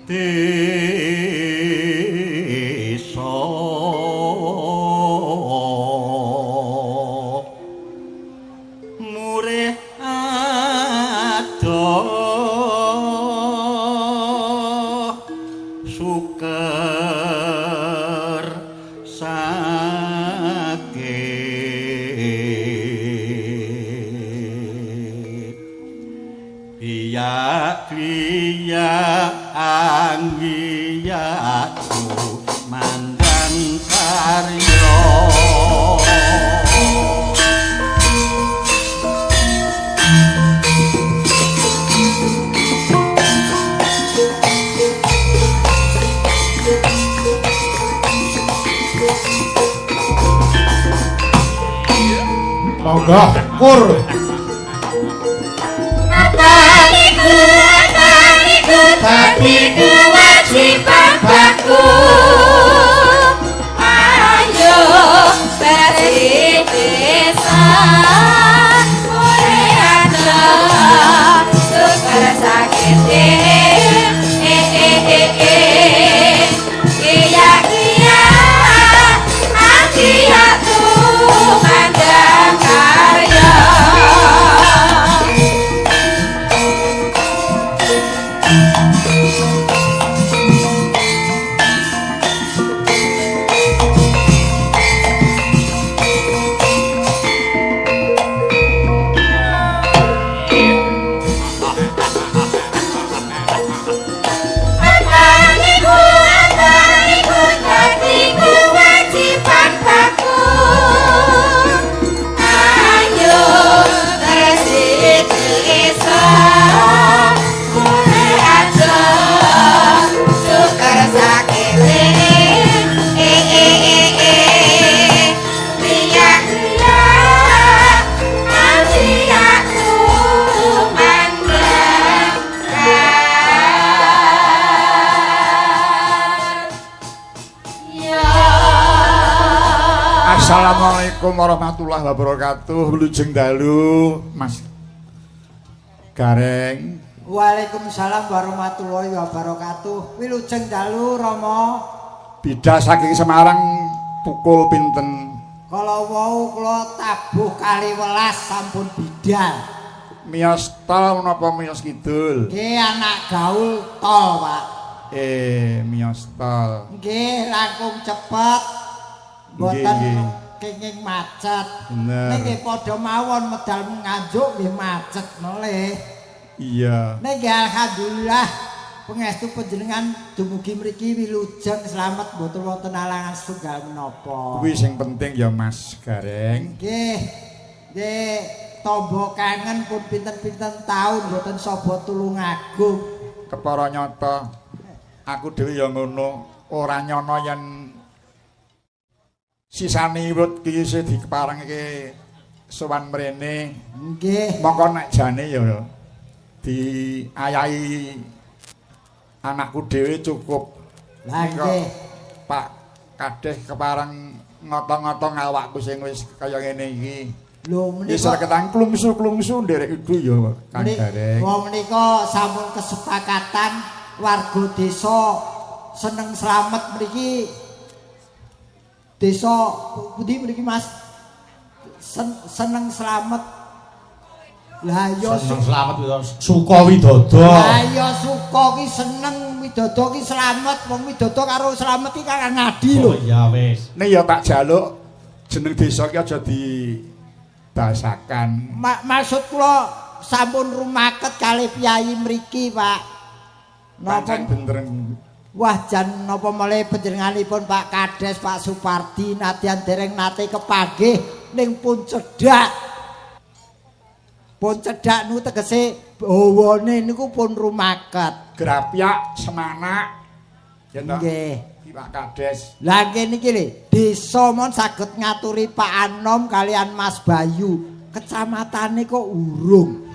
Desa murih adoh suker sakit biyak biyak anggiyakku mandang karya. Monggo kur. Apaniku, apaniku, dadi kewajiban baku. Ayo bersih desa, mulai ada suker sakit eh eh eh eh. Iya iya, aku tumandang karya. Apaniku, apaniku, dadi kewajiban baku. Ayo bersih desa, mulai aja suker sakit eh eh eh eh. Biak biak, biak tumandang. Ya. Assalamualaikum warahmatullahi wabarakatuh. Wilujeng dalu, Mas Gareng. Waalaikumsalam warahmatullahi wabarakatuh. Wilujeng dalu Rama. Bidal saking Semarang pukul pinten? Kala wau kula tabuh kalih welas sampun bidal. Miyos tol menapa miyos kidul? Nggih anak gaul tol, Pak. Miyos tol. Nggih langkung cepet. Mboten Nggih, nggih. kenging macet. Bener. Ning nggih padha mawon medal Nganjuk nggih macet melih. Iya. Ning nggih alhamdulillah pangestu panjenengan dumugi mriki wilujeng slamet mboten wonten alangan setunggal menapa. Kuwi sing penting ya Mas Gareng. Nggih. Nggih, tamba kangen pun pinten-pinten taun mboten saba Tulungagung. Kepara nyata aku dhewe ya ngono, ora nyono yen sisane wit ki isih dikeparengke sowan mrene. Nggih. Mongko nek jane ya diayahi anakku dhewe cukup. Lah nggih. Pak Kades kepareng ngoto-ngoto awakku sing wis kaya ngene iki. Lho Wis menika ketang klungsu-klungsu nderek iku ya Kang Gareng. Wong menika sampun kesepakatan warga desa seneng slamet mriki. Desa pundi mriki Mas? Seneng slamet. Lah ya Seneng slamet Sukowidodo. Lah ya suka ki seneng, widodo ki slamet, wong widodo karo slamet ki kakang ngadi lho. Oh iya wis. Nek ya tak jaluk jeneng desa ki aja dibasakan. Maksud kula sampun rumaket kalih piyayi mriki, Pak. Napa Pancen bener. Wah jan napa malih panjenenganipun Pak Kades, Pak Supardi nadyan dereng nate kepanggih ning pun cedhak. Pun cedhak niku tegese hawane niku pun rumaket. Grapyak semanak. Ya toh? Nggih. Iki Pak Kades. Lah kene iki lho, desa mon saged ngaturi Pak Anom kalian Mas Bayu. Kecamatane kok urung.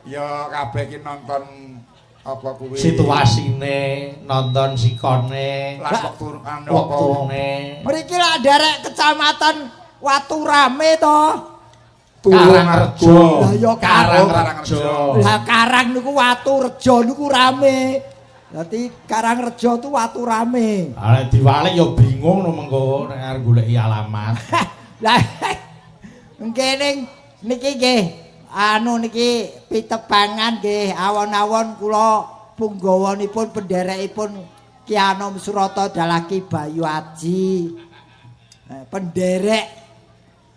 Ya kabeh iki nonton apa kuwi? Situasine, nonton sikone, Lah wektu anu apa? wektune. Mriki lak nderek kecamatan Waturame to. Karangrejo. Lah ya Karangrejo. Lah Karang niku watu rejo niku rame. Dadi Karangrejo tu watu rame. Ah nek diwalik ya bingung no mengko nek arep goleki alamat. Lah nggih ning niki nggih anu niki pitepangan nggih awon-awon kula punggawanipun penderekipun Ki Anom Surata dalah Ki Bayu Aji. Penderek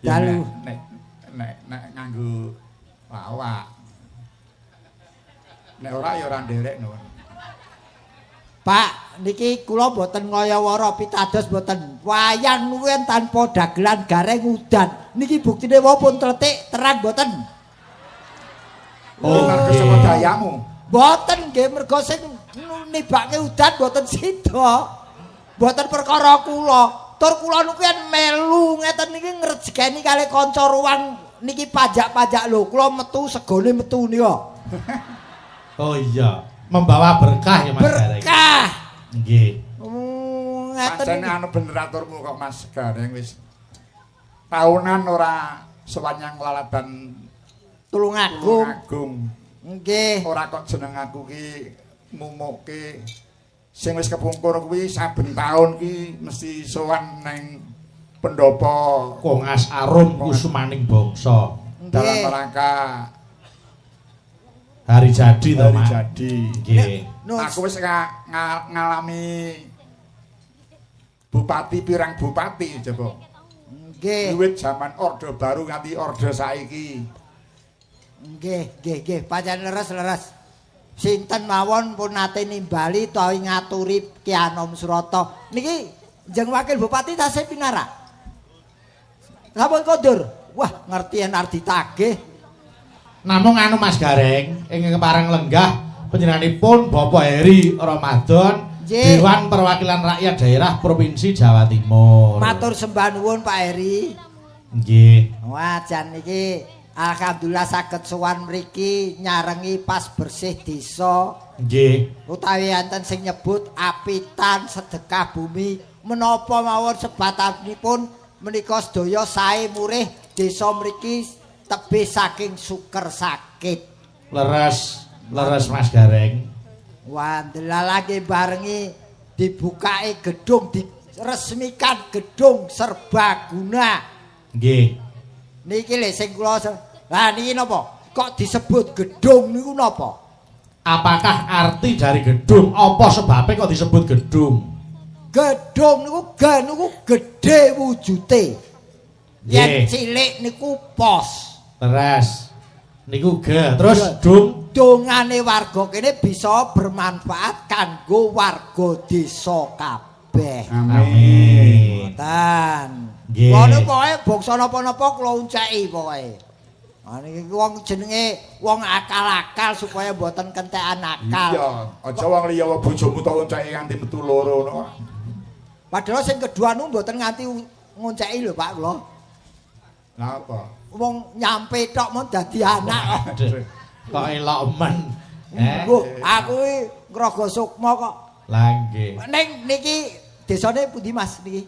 Ya, dalu nek nek nek nganggo lawak. Nek ora ya ora nderek nuwun. Pak, niki kula mboten ngayawara pitados mboten. Wayang nuwun tanpa dagelan gareng udan. Niki buktine wau pun tletik terang mboten. Oh, mergo saka dayamu. Mboten nggih mergo sing nibake udan mboten sida. Mboten perkara kula. Tur kula niku yen melu ngeten niki ngrejekeni kalih kanca ruang niki pajak-pajak lho. Kula metu segone metu nika. Oh iya, membawa berkah ya Mas Gareng. Berkah. Nggih. Ngeten Pancen niki. anu bener aturmu kok Mas Gareng wis taunan ora sewanyang laladan Tulungagung. Agung. Nggih. Ora kok jeneng aku ki ngumukke sing wis kepungkur kuwi saben taun ki mesti sowan neng pendopo Kongas arum kusumaning bangsa. dalam Nggih. rangka Hari jadi to, hari Mas. jadi. Nggih. Nun, Aku wis ngalami bupati pirang bupati coba. Nggih. Wiwit zaman Orde Baru nganti Orde saiki. Nggih, nggih, nggih, pancen leres-leres. Sinten mawon pun nate nimbali utawi ngaturi Ki Anom Surata. Niki jeng wakil bupati tasih pinarak. Sampun kondur. Wah, ngerti yen arep ditagih. Namung anu Mas Gareng, ingkang kepareng lenggah panjenenganipun Bapak Heri Ramadan, Nggih. Dewan Perwakilan Rakyat Daerah Provinsi Jawa Timur. Matur sembah nuwun Pak Heri. Nggih. Wah, jan niki alhamdulillah saged sowan mriki nyarengi pas bersih desa. Nggih. Utawi enten sing nyebut apitan sedekah bumi menapa mawon sebatanipun menika sedaya sae murih desa mriki tebih saking suker sakit. Leres, leres Mas Gareng. Wah, ndelalake barengi dibukake gedung diresmikan gedung serbaguna. Nggih. Niki lho sing kula lah niki napa? Kok disebut gedung niku napa? Apakah arti dari gedung? Apa sebabnya kok disebut gedung? Gedung niku ge niku gedhe wujute. Yen Nggih. cilik niku pos. Leres. Niku ge. Terus dung Dongane warga kene bisa bermanfaat kanggo warga desa kabeh. Amin. Ngoten. Nggih. Ngono pokoke bangsa napa-napa kula unceki pokoke. Ah niki wong jenenge wong akal-akal supaya mboten kentekan akal. Iya, aja wong liya bojomu tok unceke nganti metu loro ngono. Padahal sing kedua nu mboten nganti ngunceki lho Pak kula. Lah apa? Wong nyampe tok mon dadi anak. Aduh, kok elok men. Eh. Wah, aku iki ngrogo sukma kok. Lah nggih. Ning niki desane pundi Mas niki?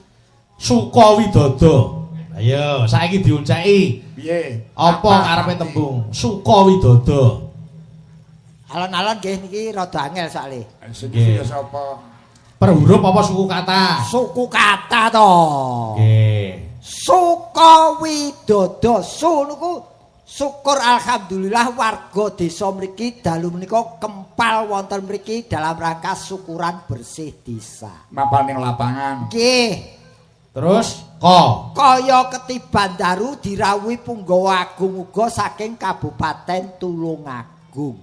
Sukowidodo. Ayo, saiki diunceki. Piye? Apa karepe tembung? Sukowidodo. Alon-alon nggih niki rada angel soalé. Sing Nggih. ya sapa? Per huruf apa suku kata? Suku kata to. Nggih. Sukowidodo. Su niku syukur alhamdulillah warga desa mriki dalu menika kempal wonten mriki dalam rangka syukuran bersih desa. Mapan ning lapangan. Nggih. Terus ko. Kaya ketiban daru dirawuhi Punggawa Agung uga saking Kabupaten Tulungagung.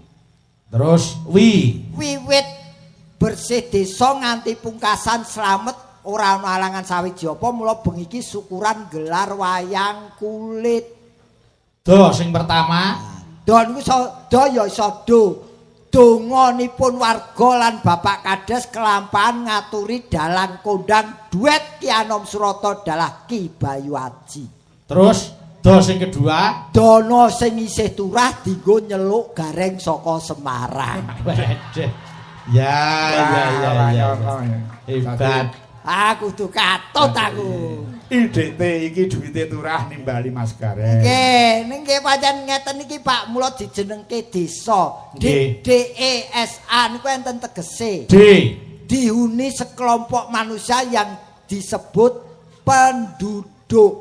Terus wi. Wiwit bersih desa nganti pungkasan slamet ora ana alangan sawiji apa mula bengi iki syukuran gelar wayang kulit. Do sing pertama. Do niku iso do ya iso do. Donganipun warga lan Bapak Kades kelampahan ngaturi dalang kondang duet Ki Anom Surata dalah Ki Bayu Aji. Terus do sing kedua. Dana sing isih turah dienggo nyeluk gareng saka Semarang. Waduh. Ya ya ya ya. Hebat. Aku kudu katut aku. IDT iki duwite turah nimbali Mas Gareng. Nggih, nggih pancen ngeten iki Pak, mula dijenengke desa. D D E S A niku enten tegese. D. Dihuni sekelompok manusia yang disebut penduduk.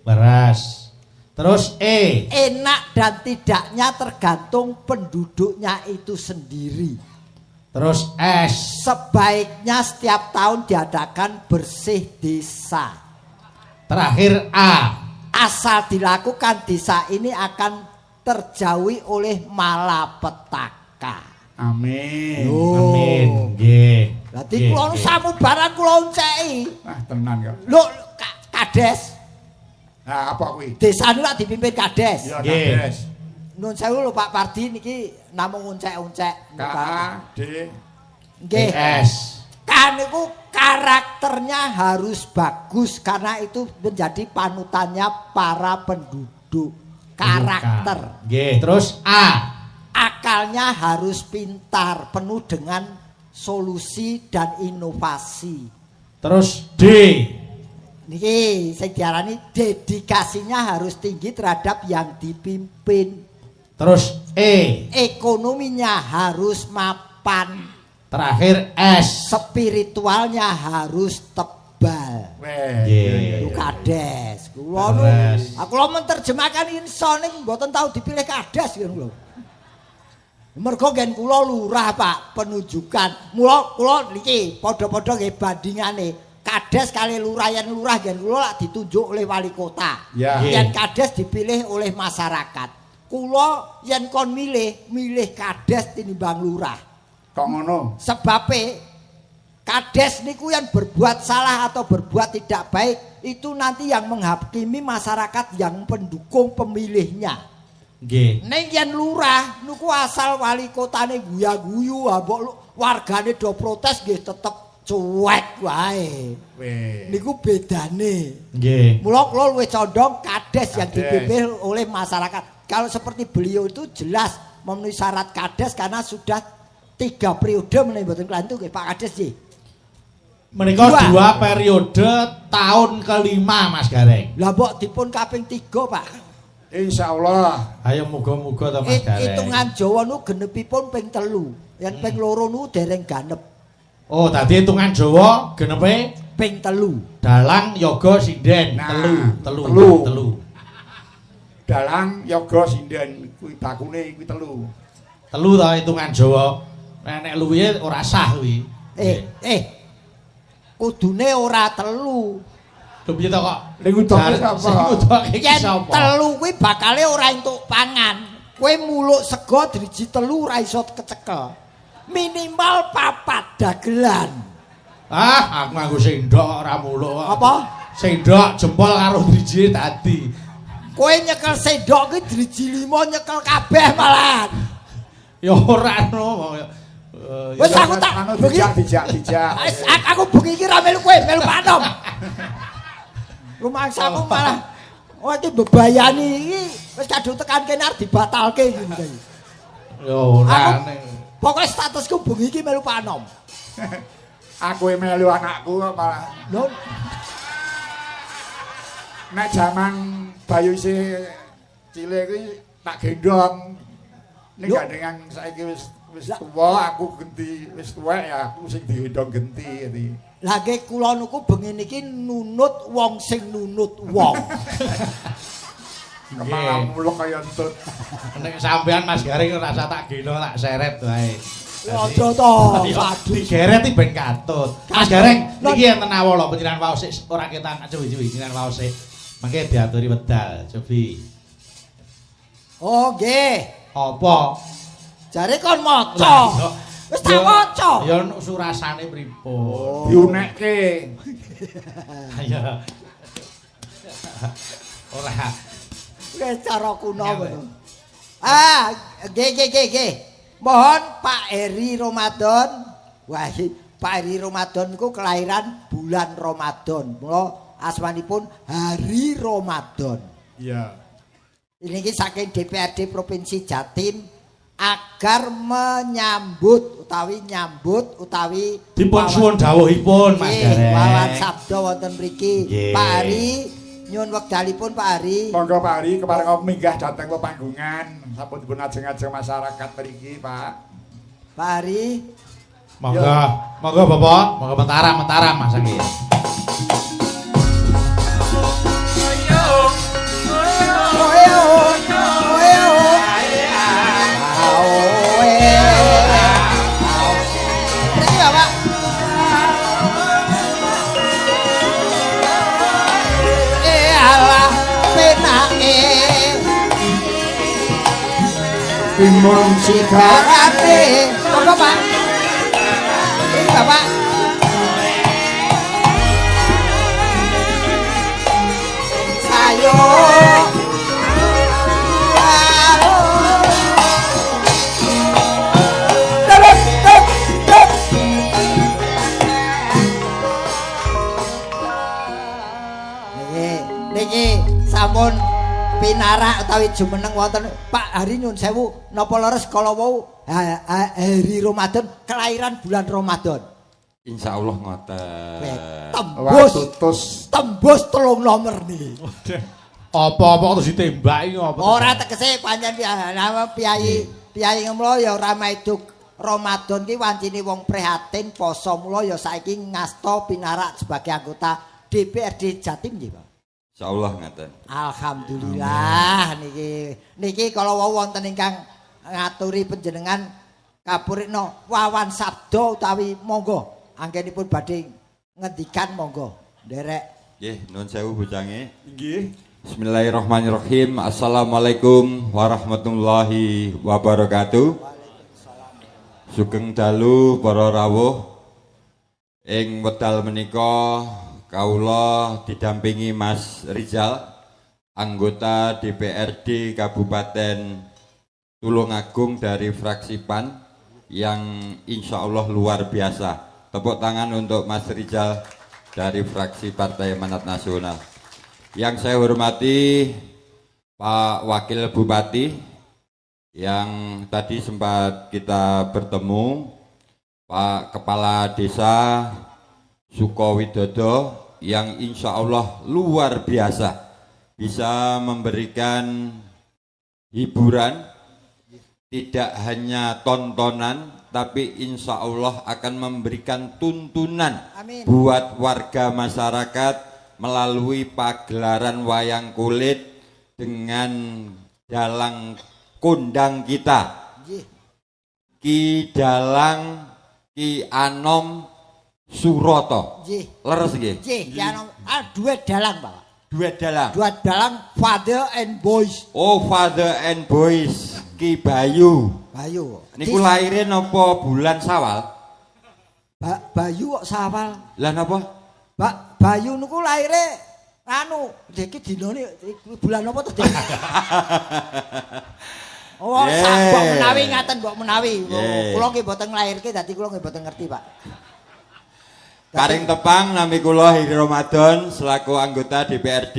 Beras. Terus E. Enak dan tidaknya tergantung penduduknya itu sendiri. Terus S. Sebaiknya setiap tahun diadakan bersih desa. Terakhir A. Asal dilakukan desa ini akan terjauhi oleh malapetaka. Amin. Amin. Nggih. Dadi kula nu samubaran kula onceki. Ah tenan kok. Lho kades. Nah, apa kuwi? Desa niku lak dipimpin kades. Ya kades. Nun sewu lho Pak Pardi niki namung oncek-oncek. K A D nggih. S. K niku karakternya harus bagus karena itu menjadi panutannya para penduduk. Karakter. Nggih, terus A. Akalnya harus pintar, penuh dengan solusi dan inovasi. Terus D. Niki sing diarani dedikasinya harus tinggi terhadap yang dipimpin. Terus E. Ekonominya harus mapan. Terakhir S. Spiritualnya harus tebal. Weh. Iku kades. Kula nu aku lho menerjemahkan inso ning mboten tau dipilih kades ngono lho. Mergo nggen kula lurah Pak, penunjukan. Mula kula niki padha-padha nggih bandingane. Kades kali lurah, yen lurah nggen kula lak ditunjuk oleh wali kota. Ya. Yen kades dipilih oleh masyarakat. Kula yen kon milih, milih kades tinimbang lurah. Kok ngono? Sebabe kades niku yang berbuat salah atau berbuat tidak baik itu nanti yang menghakimi masyarakat yang pendukung pemilihnya. Nggih. Ning yen lurah niku asal wali kotane guya-guyu, mbok wargane do protes nggih tetep cuek wae. Weh. Niku bedane. Nggih. Mula kula luwih condong kades yang dipilih oleh masyarakat. Kalau seperti beliau itu jelas memenuhi syarat kades karena sudah 3 periode menawi mboten klentu nggih Pak Kades nggih. Menika 2 periode tahun kelima Mas Gareng. Lah mbok dipun kaping 3 Pak. Insyaallah. Ayo muga-muga to Mas Gareng. Hitungan Jawa nu genepipun ping 3. Yen ping 2 nu dereng ganep. Oh, tadi hitungan Jawa genepe ping 3. Dalang yoga sinden nah, telu. Dalang yoga sinden kuwi bakune kuwi 3. 3 to hitungan Jawa. Nek nek luwihe ora sah kuwi. Kudune ora 3. Lho piye to kok? Ning utoke sapa? Sing utoke iki Yen sapa? 3 kuwi bakale ora entuk pangan. Kowe muluk sego driji 3 ora iso kecekel. Minimal 4 dagelan. Ah, aku nganggo sendok ora muluk. Apa? Sendok jempol karo driji dadi. Kowe nyekel sendok kuwi driji 5 nyekel kabeh malahan. Ya ora no. Wis aku tak dijak. Aku bengi iki ra melu kowe, melu Pak Nom. Rumangsaku malah oh iki bebayani iki wis kadung tekan kene arep dibatalke iki. Ya ora. Pokoke statusku bengi iki melu Pak Nom. Aku melu anakku kok malah. Lho. Nek jaman Bayu isih cilik kuwi tak gendong. Ning gandengan saiki wis tuwa aku genti, wis tuwek ya aku sing digendong genti iki. Lah nggih kula niku bengi niki nunut wong sing nunut wong. Kepala mulek kaya entut. Nek sampean Mas Gareng ora usah tak gendong tak seret wae. Aja to, digeret iki ben katut. Mas Gareng niki enten awala panjenengan waos sik ora ketang cuwi-cuwi jenengan waos sik. Mangke diaturi wedal, cobi. Oh nggih. Apa? Jare kon maca. Wis tak waca. Ya surasane pripun? Diunekke. Ya. Ora. Wis cara kuno ngono. Ah, nggih nggih nggih. Mohon Pak Heri Ramadan. Wah, Pak Heri Ramadan niku kelahiran bulan Ramadan. Mula asmanipun Hari Ramadan. Iya. Ini iki saking DPRD Provinsi Jatim Agar menyambut utawi nyambut utawi Dipun suwun dawuhipun Mas Gareng. Wawan sabda wonten mriki. Pak Hari nyuwun wekdalipun Pak Hari. Monggo Pak Hari kepareng minggah dhateng pepanggungan sampun dipun ajeng-ajeng masyarakat mriki Pak. Pak Hari. Monggo, monggo Bapak, monggo mentaram-mentaram Mas nggih. Timun sigarate. Monggo Pak. Ini Bapak. Sayo. Niki sampun pinarak utawi jumeneng wonten Pak Hari nyun sewu napa leres kala wau hari Ramadan kelahiran bulan Ramadan. Insyaallah ngoten. Tembus tembus 3 nomor niki. Apa-apa terus ditembaki apa? Ora tegese pancen piyayi piyayi ngemlo ya ora maido Ramadan ki wancine wong prihatin poso mula ya saiki ngasta pinarak sebagai anggota DPRD Jatim nggih Pak. Insyaallah ngaten. Alhamdulillah niki. Niki kala wau wonten ingkang ngaturi panjenengan kapurikna wawan sabda utawi monggo anggenipun badhe ngendikan monggo nderek. Nggih, nuwun sewu bocange. Nggih. Bismillahirrahmanirrahim. Assalamualaikum warahmatullahi wabarakatuh. Sugeng dalu para rawuh ing wedal menika kawula didampingi Mas Rizal, anggota DPRD Kabupaten Tulungagung dari fraksi PAN yang insya Allah luar biasa. Tepuk tangan untuk Mas Rizal dari fraksi Partai Amanat Nasional. Yang saya hormati Pak Wakil Bupati yang tadi sempat kita bertemu, Pak Kepala Desa Sukowidodo yang insya Allah luar biasa bisa memberikan hiburan, tidak hanya tontonan tapi insya Allah akan memberikan tuntunan. Amin. Buat warga masyarakat melalui pagelaran wayang kulit dengan dalang kondang kita Ki Dalang Ki Anom Suroto. Nggih. Leres nggih. Nggih, Ki Anom. Ah, duet dalang, Pak. Duet dalang. Duet dalang father and boys. Oh, father and boys Ki Bayu. Bayu. Niku lahire napa bulan Sawal? Bayu kok Sawal? Lah napa? Bayu niku lahire anu, iki dinane bulan apa to, Dik? Oh, yeah. Mbok menawi ngaten, mbok menawi. Yeah. Kula nggih mboten nglairke dadi kula nggih mboten ngerti, Pak. Karing tepang nami kula Heri Ramadan selaku anggota DPRD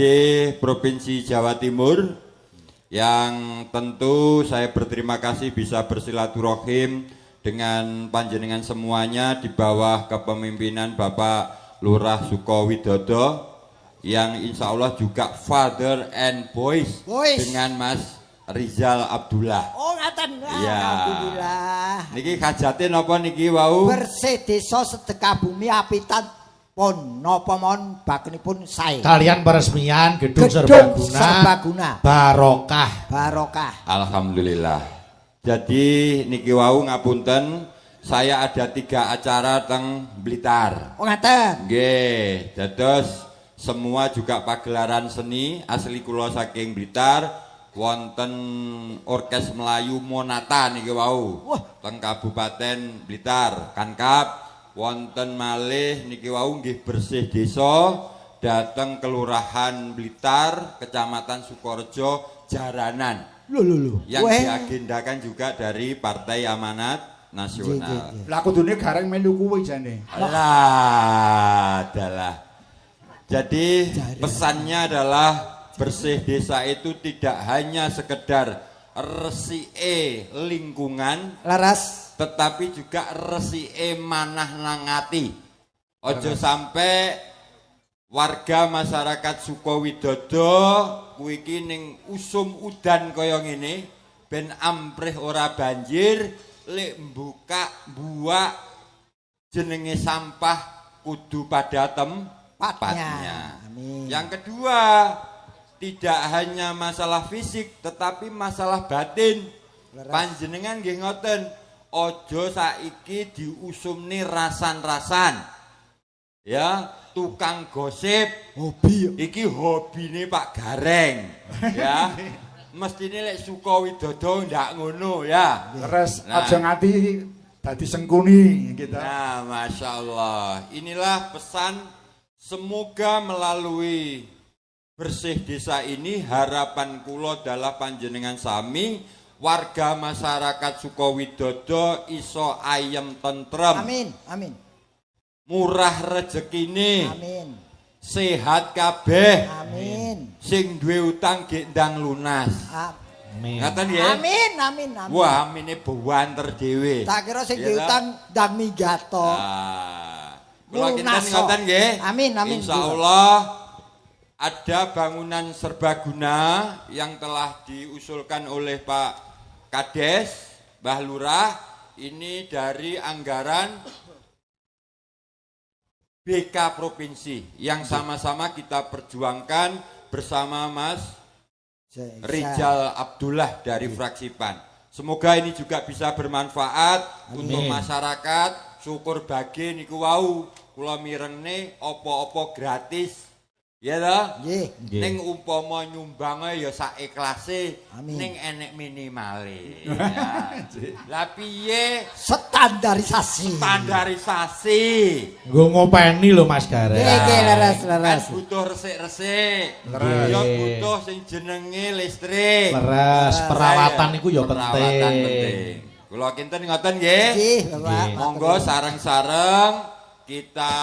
Provinsi Jawa Timur yang tentu saya berterima kasih bisa bersilaturahim dengan panjenengan semuanya di bawah kepemimpinan Bapak Lurah Sukowidodo yang insya Allah juga father and boys, dengan Mas Rizal Abdullah. Oh ngaten. Ya. Alhamdulillah. Niki hajate napa niki wau? Bersih desa sedekah bumi apitan pun napa mawon bakenipun sae. Kalian peresmian gedung serbaguna. Barokah. Barokah. Alhamdulillah. Jadi niki wau ngapunten saya ada 3 acara teng Blitar. Oh ngaten. Nggih, dados semua juga pagelaran seni asli kula saking Blitar. Wonten Orkes Melayu Monata niki wau. Teng Kabupaten Blitar, Kankap. Wonten malih niki wau nggih bersih desa dateng Kelurahan Blitar, Kecamatan Sukorejo, Jaranan. Lho lho lho. Yang diagendakan juga dari Partai Amanat Nasional. Lah kudune gareng melu kuwi jane. Lah, adalah. Jadi pesannya adalah bersih desa itu tidak hanya sekedar resike lingkungan, Leres. tetapi juga resike manah nang ati. Aja sampai warga masyarakat Sukowidodo kuwi iki ning usum udan kaya ngene ben amprih ora banjir, lek mbuka buak jenenge sampah kudu pada tempatnya. Amin. Yang kedua, tidak hanya masalah fisik tetapi masalah batin. Leres. Panjenengan nggih ngoten, aja saiki diusumne rasan-rasan. Ya, tukang gosip Hobi. iki hobine Pak Gareng, ya. Mestine lek Sukowidodo ndak ngono ya. Terus Nah. aja nganti dadi sengkuni gitu. Nah, Masya Allah. Inilah pesan, semoga melalui bersih desa ini harapan kula adalah panjenengan sami warga masyarakat Sukowidodo iso ayem tentrem, Amin. Amin. murah rezekine, Amin. sehat kabeh, Amin. sing duwe utang gek ndang lunas. Amin. Ngaten nggih? Amin. Amin. Amin. Wah, amine buanter dhewe. Tak kira sing Iya duwe ta? utang ndang minggato. Ah. Kula kinten Lunas, kok. ngoten nggih. Amin, amin. Insyaallah ada bangunan serbaguna yang telah diusulkan oleh Pak Kades, Mbah Lurah, ini dari anggaran BK Provinsi yang sama-sama kita perjuangkan bersama Mas Rijal Abdullah dari fraksi PAN. Semoga ini juga bisa bermanfaat untuk masyarakat. Syukur bagi niku wau kula mirengne apa-apa gratis. Ya toh? Nggih. Nggih. Ning umpama nyumbange ya sak ikhlase, Amin. ning enek minimale. Ya. Lah piye Standarisasi. standarisasi? Nggo ngopeni lho Mas Gareng. Nggih, nggih, leres, Kan leres. butuh resik-resik. Leres. Ya butuh sing jenenge listrik. Leres, perawatan iku ya Perawatan penting. penting. Kula kinten ngoten nggih. Nggih, Bapak. Nggih. Monggo sareng-sareng kita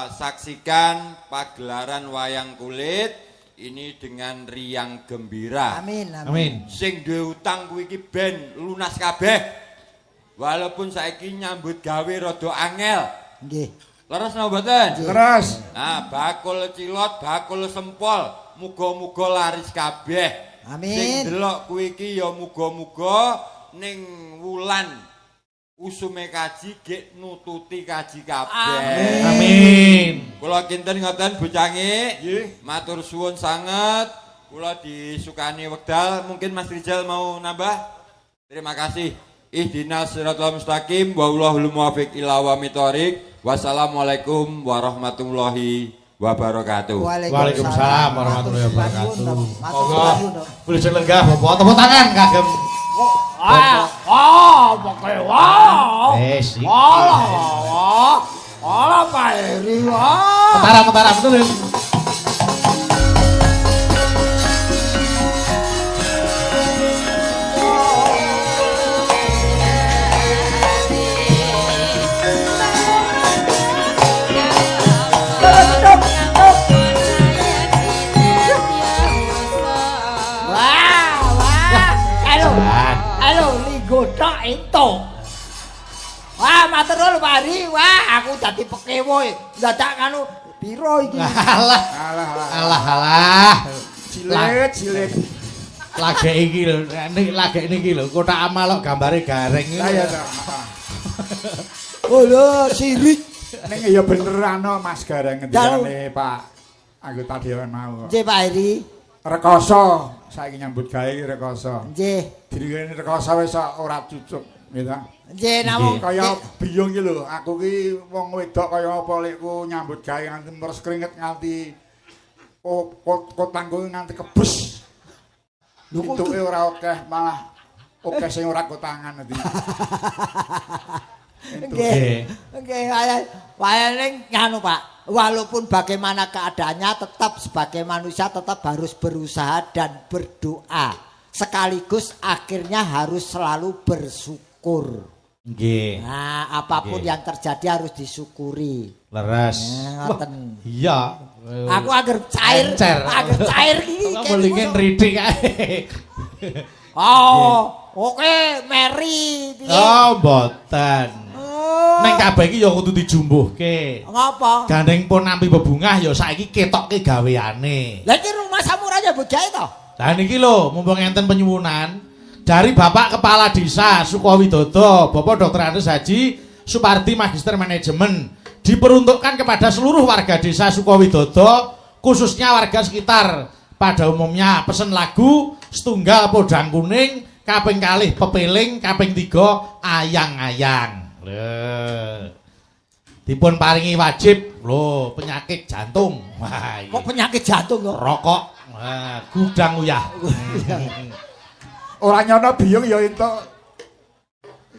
saksikan pagelaran wayang kulit ini dengan riang gembira. Amin, amin. Amin. Sing duwe utang kuwi iki ben lunas kabeh. Walaupun saiki nyambut gawe rada angel. Nggih. Leres napa mboten? Terus Nah, bakul cilot, bakul sempol, muga-muga laris kabeh. Amin. Sing delok kuwi iki ya muga-muga ning wulan usume kaji gek nututi kaji kabeh. Amin. Kula kinten ngoten bocange. Nggih. Matur suwun sanget. Kula disukani wekdal, mungkin Mas Rijal mau nambah? Terima kasih. Ihdinas siratal mustaqim wallahul muwaffiq ila aqwamit thoriq. Wassalamualaikum warahmatullahi wabarakatuh. Waalaikumsalam warahmatullahi wabarakatuh. Matur Monggo. suwun. Wilujeng lenggah Bapak, tepuk tangan kagem. Ah, ah, pokoke wah. Wis iki. Alah, wah. Alah Pak Heri, wah. Petara-petara betul ya. Wah, wah. Halo. Jan. Halo, linggo tok entuk. Wah, matur nuwun Pak Heri. Wah, aku dadi pekewo. Dadak anu piro iki? Alah, alah alah. alah, alah. Cilit, cilit. Lagek iki lho, nek lagek niki lho, kotak amal kok gambare gareng. Lah ya ta. Oh lho, sirik. Ning ya beneran no, Mas Gareng ngendikane Pak anggota dewan mau. Nggih Pak Heri. Rekoso saiki nyambut gawe iki rekoso. Nggih. Dirine rekoso wis ora cucuk gitu. Nggih namung Kaya biyung iki lho, aku ki wong wedok kaya apa lekku nyambut gawe nganti meres keringet nganti kotangku nganti kebes. Lho, kok Entuke ora akeh malah akeh sing ora kotangan nanti. Nggih. Nggih, wayane nganu Pak. Walaupun bagaimana keadaannya tetap sebagai manusia tetap harus berusaha dan berdoa. Sekaligus akhirnya harus selalu bersyukur. Nggih. Nah, apapun Nggih. yang terjadi harus disyukuri. Leres. Nah, ngoten. Iya. Aku agar cair, Encer. agar cair iki. Apa linge nritik ae. Oh, oke, meri piye? Oh, mboten. Oh. Ning kabeh iki ya kudu dijumbuhke. Ngapa? Gandeng pun nampi bebungah ya saiki ketokke gaweane. Lah iki rumah samurai nyambut gawe to? Lah niki lho, mumpung enten penyuwunan dari Bapak Kepala Desa Sukowidodo, Bapak Dr. Andes Haji Supardi Magister Manajemen, diperuntukkan kepada seluruh warga desa Sukowidodo, khususnya warga sekitar pada umumnya, pesen lagu setunggal Podang Kuning, kaping kalih Pepeling, kaping 3 Ayang-ayang. Lho. Dipun paringi wajib lho penyakit jantung. Wah, kok penyakit jantung kok? Rokok. Wah, gudang uyah. Ora nyono biyung ya entuk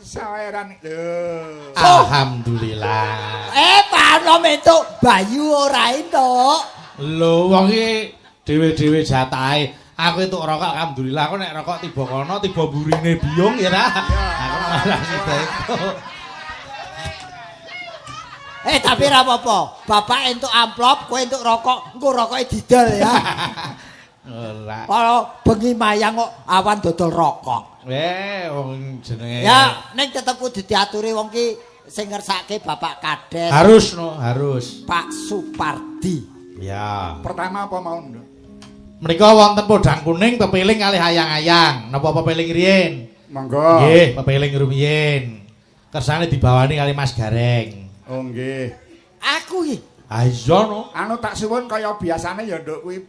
saweran. Lho. Alhamdulillah. Panom entuk Bayu ora entuk. Lho wong iki dhewe-dhewe jatahe. Aku entuk rokok alhamdulillah. Aku nek rokok tiba kono tiba burine biyung ya ta. Aku malah sida entuk. Tapi ora apa-apa. Bapak entuk amplop, kowe entuk rokok, engko rokoke didol ya. Ora. Kalau bengi mayang kok awan dodol rokok. Wong jenenge. Ya, ning tetep kudu diaturi wong ki sing ngersake Bapak Kades. Harus no, harus. Pak Supardi. Ya. Pertama apa mau, Nduk? Menika wonten Podang Kuning pepeling kalih ayang-ayang. Napa pepeling riyin? Monggo. Nggih, pepeling rumiyin. Kersane dibawani kali Mas Gareng. Oh nggih. Aku iki. Ha iya no. Anu tak suwun kaya biasane ya Nduk kuwi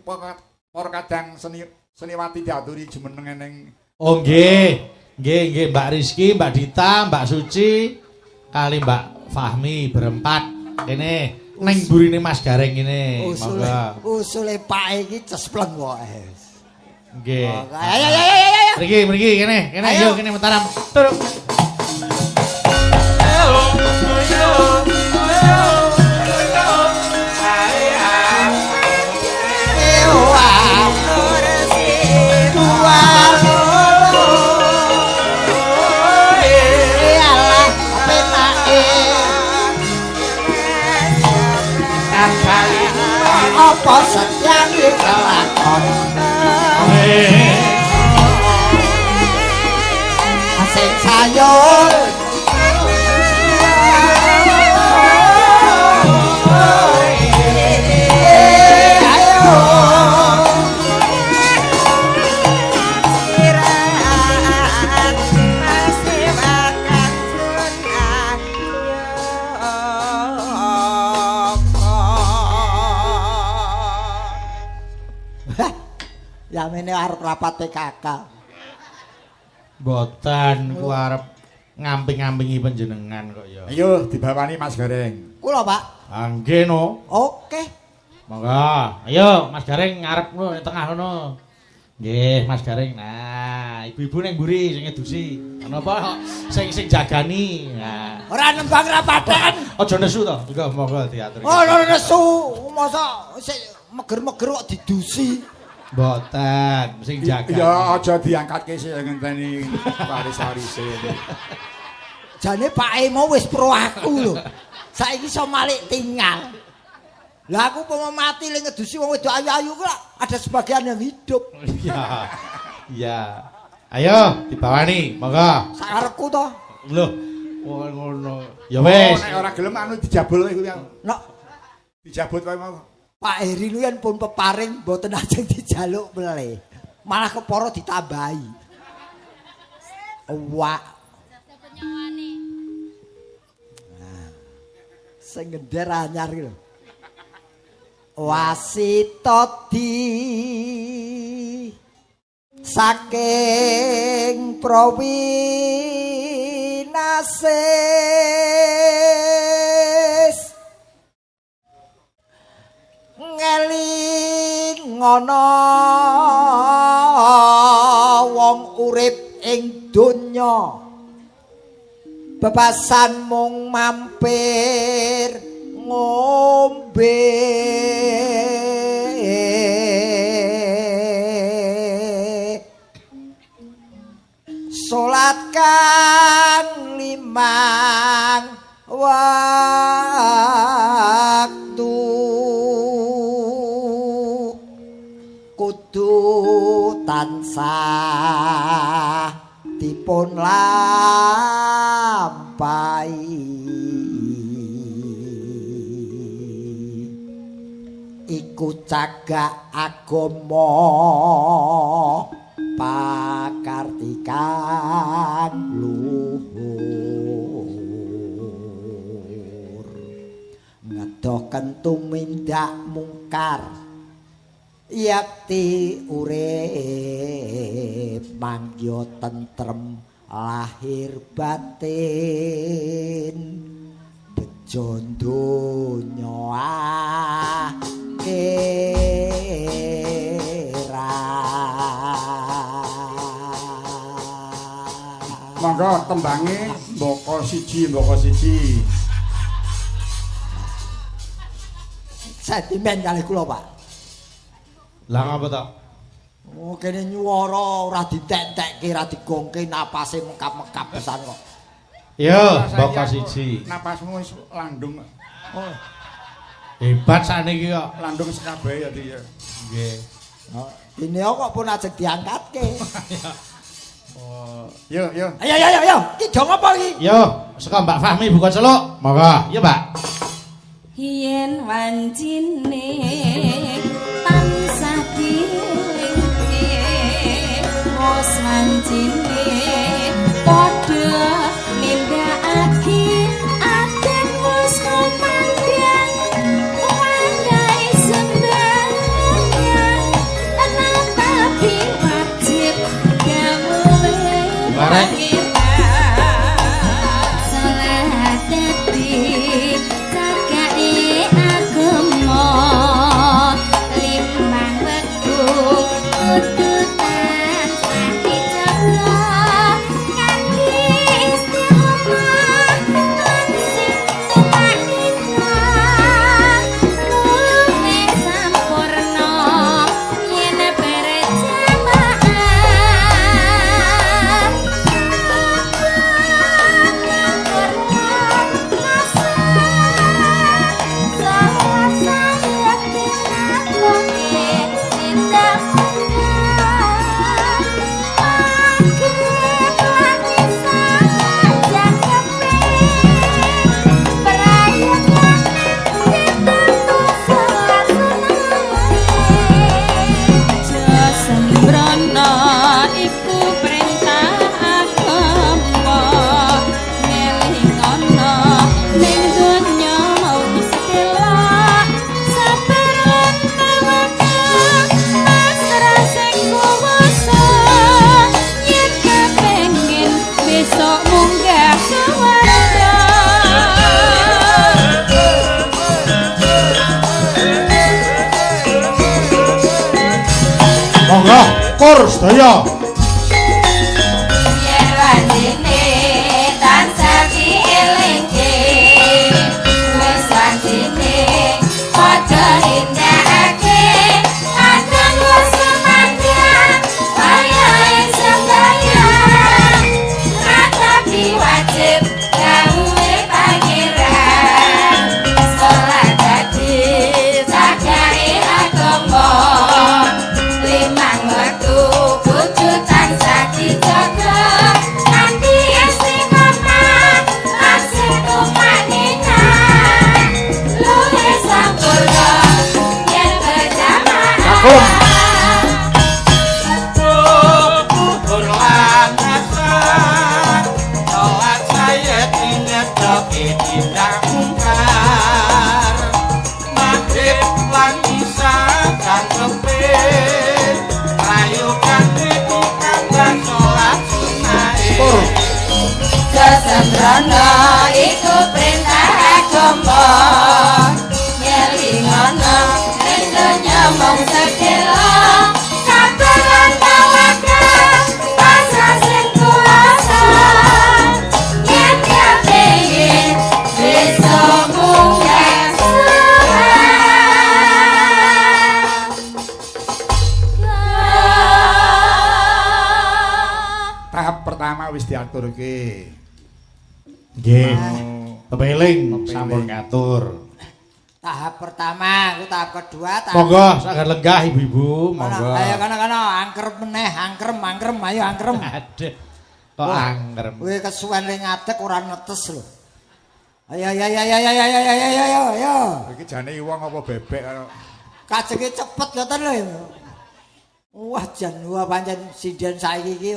para kadang seni seniwati diaturi jumeneng ning. Oh nggih. Nggih nggih Mbak Rizky, Mbak Dita, Mbak Suci kali Mbak Fahmi berempat kene ning burine Mas Gareng kene. Usule usule Pak iki cespleng wae. Nggih. Ayo ayo ayo ayo. Mriki mriki kene, kene yo kene Mataram. Turun. Apa setyane kelakon sing sayur yamene arep rapat PKK. Mboten, ku arep ngamping-ngampingi panjenengan kok ya. Ayo dibawani Mas Gareng. Kula, Pak. Ah nggih no. Oke. Monggo. Ayo Mas Gareng ngarep ngono tengah ngono. Nggih, Mas Gareng. Nah, ibu-ibu ning mburi sing ngedusi. Napa sing sing jagani. Nah. Ora nembang ra patheken. Aja nesu to. Monggo monggo diatur. Ora nesu, mosok sik meger-meger kok didusi. Mboten, sing jaga. Ya aja diangkatke sik ngenteni waris-warise. Jane Pak Emo wis pro aku lho. Saiki iso malik tinggal. Lah aku umpama mati le ngedusi wong wedok ayu-ayu ku ada sebagian yang hidup. Iya. Iya. Ayo dibawani, monggo. Sakarepku to. Lho, wong ngono. Ya wis. Nek ora gelem anu dijabul iku ya. Nek dijabut wae mau. Pak Heri lu yen pun peparing mboten ajeng dijaluk melih. Malah kepara ditambahi. Wak. Nah. Sing ngender anyar iki lho. Wasita di saking prawinasis ngeling ana wong urip ing donya bebasan mung mampir ngombe salat kang limang waktu kudu tansah dipun lampahi iku cagak agama pakartikan luhur ngedoken tumindak mungkar yakti urip mangya tentrem lahir batin bejo donya akhirat. Monggo tembange mboko siji mboko siji. Sentimen kalih kula, Pak. Lah ngapa to? Oh, kene nyuwara ora ditentekke, ora digongke, napase mekap-mekap pisan kok. Yo, mboko siji. Napasmu wis landung. Oh. Hebat sakniki kok. Landung sekabehe ya, ya. Nggih. Oh, dene kok pun ajeg diangkatke. Oh, yo yo. Ayo ayo ayo, ayo. Iki dong apa iki? Yo, saka Mbak Fahmi buka celuk. Monggo. Iya, Mbak. Yen wancine tansah dielingke, wis wancine padha nindakake aden wis kumandhang wayahe sembahyang natapi wajib gawe Bareng. Salat dadi cagake agama limang wektu kudu tansah dijaga kanthi istiqomah lan sing tumakninah luwih sampurna yen berjamaah. Sembrono iku perintah agama ngelingono ning donya mung sedelok sabar lan tawakal pasrah sing kuwasa yen kepengin besok munggah swarga. Monggo kur sedaya. Yen wancine tansah dielingke, wis wancine padha nindakake adan wis kumandhang wayahe sembahyang ratapi wajib dawuhe pangeran salat dadi cagake agama limang wektu kudu tansah dijaga kanthi istiqomah lan sing tumakninah luwih sampurna yen berjamaah. Kakung. Zuhur lan asar salat sayet ngedoke tindak mungkar maghrib lan isya jangkepe rayukan iku kanggo salat sunah. Tur. Sembrono iku perintah agama ngelingono ning donya mung sedelok sabar lan tawakal pasrah sing kuwasa yen kepengin besok munggah swarga. Tahap pertama wis diaturke. Nggih. Oh. Pepeling Pepeling. sampun ngatur. Tahap pertama, ku tahap kedua, tahap Monggo saged lenggah ibu-ibu, Kono, monggo. Ayo kono kono, angkrem meneh, angkrem, angkrem, ayo angkrem. Aduh. Kok anggrem. Kowe kesuwen le ngadeg ora netes lho. Ayo ayo ayo ayo ayo ayo ayo ayo ayo. Iki jane wong apa bebek karo. Kajenge cepet ngoten lho. Wah jan wah pancen sinden saiki iki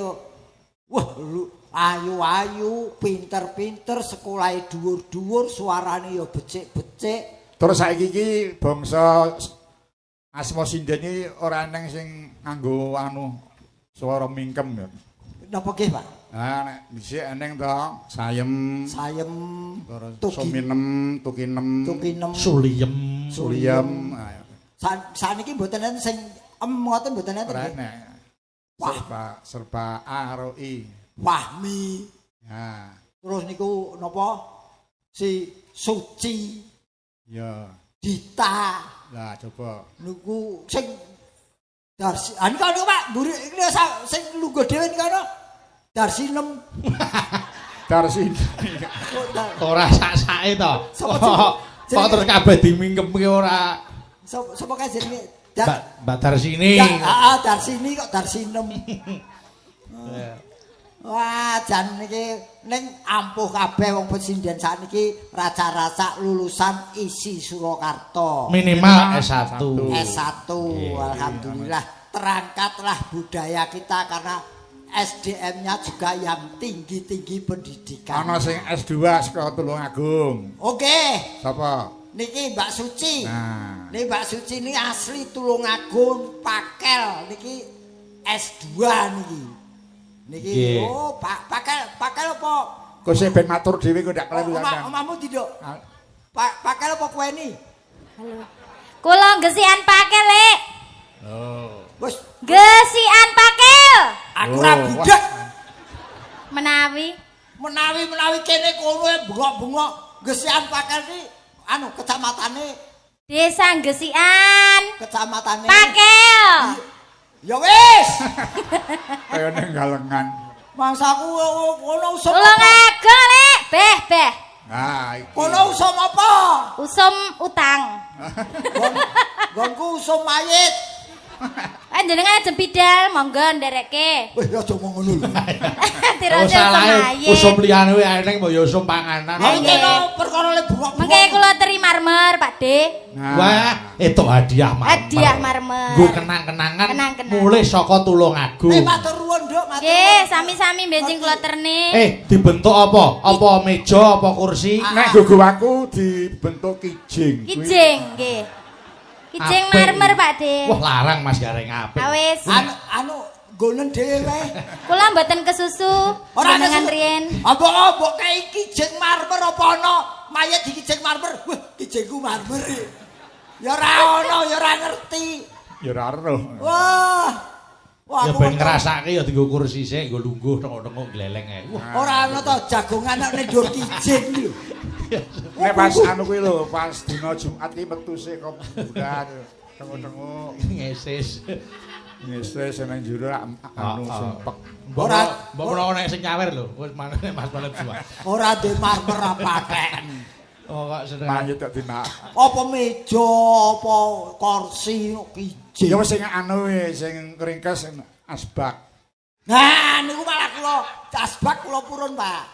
wah ayu-ayu, pinter-pinter, sekolahe dhuwur-dhuwur, suarane ya becik-becik. Terus saiki iki bangsa asma sinden iki ora eneng sing nganggo anu swara mingkem ya. Napa nggih, Pak? Ah nek dhisik eneng to, sayem, Sayem, terus tuki, suminem, tukinem, tukinem, Suliem. suliem. Saniki mboten enten sing em ngoten mboten enten Ora nggih. enek. Wah. Serba serba A karo I. Fahmi. Nah, Terus niku napa? Si Suci, ya. Dita, Lah coba. niku sing Darsi. Ah niku anu Pak, mburi iki sing lungguh dhewe niku ana. Darsinem. Darsin. Ora sak-sake to. Sapa jenenge? Kok terus kabeh dimingkemke ora Sapa kae jenenge? Mbak Mbak Darsini. Ya, heeh, Darsini kok Darsinem. Wah, jan niki ning ampuh kabeh wong pesinden sakniki raca-raca lulusan ISI Surakarta. Minimal S1. S1, alhamdulillah terangkatlah budaya kita karena SDM-nya juga yang tinggi-tinggi pendidikan. Ana sing S2 saka Tulungagung. Oke, Sapa? niki Mbak Suci. Nah. Niki Mbak Suci ini asli Tulungagung, Pakel niki S2 niki. Niki Nggih. oh Pak Pakel, Pakel apa? Kok sik ben matur dhewe kok ndak kleru sampean. Omahmu tidak. Ah, Pak Pakel apa kuweni? Halo. Kula gesikan pakel, Lek. Wis Gesikan pakel. aku ora Oh, budek. Menawi Menawi-menawi kene kono e bengok-bengok gesikan Pakel iki anu kecamatane Desa Gesikan kecamatane Pakel. Ya wis. Kaya ning galengan. Mangsaku kono usum apa? Tulungagung, Lek. Beh, beh. Nah, iki. Kono usum apa? Usum utang. Nggonku usum mayit. Panjenengan aja bidal, monggo nderekke. Wih, aja ngomong ngono lho. Tirose Ora usum salah mayit. usum liyane wae eneng mbok ya usum panganan. Lah iki Nggih. no perkara le bengok-bengok. Mengke kula teri marmer, Pak De. Nah. Wah, itu hadiah marmer. Hadiah marmer. Nggo kenang-kenangan Kenang-kenangan. mulih saka Tulungagung. Eh matur nuwun, Nduk, matur. Nggih, nuwun. sami-sami benjing kula terne. Dibentuk apa? Apa meja, apa kursi? Nek gugu aku dibentuk kijing. Kuwi- Kijing, nggih. Kijing Apik. marmer, Pak De. Wah, larang Mas Gareng apik. Awis. Anu anu nggonen dhewe wae. Kula mboten kesusu. Ora jenengan kesusu. riyen. Apa mbok kei kijing marmer apa ana? Mayit di kijing marmer. Wah, kijingku marmer. Ya ora ana, ya ora ngerti. Ya ora roh. Wah. Wah, Ya aku ben ngrasake ya dienggo kursi sik, nggo lungguh tengok-tengok gleleng ae. Wah, Ora ana to jagongan nek ning dhuwur kijing iki lho. Nek pas anu kuwi lho, pas dina Jumat ki metu sik kok bulan tengok-tengok ngesis. ngeses nang jero anu Ah, ah. sumpek. Mbok Ora- mbok menawa nek sing nyawer lho, wis maneh Mas Balep Jua. Ora duwe marmer apa kek. Oh, kok seneng. Mayit kok dimak. Apa meja, apa kursi kijing. Ya wis sing anu wis sing ringkes sing asbak. Nah, niku malah kula asbak kula purun, Pak.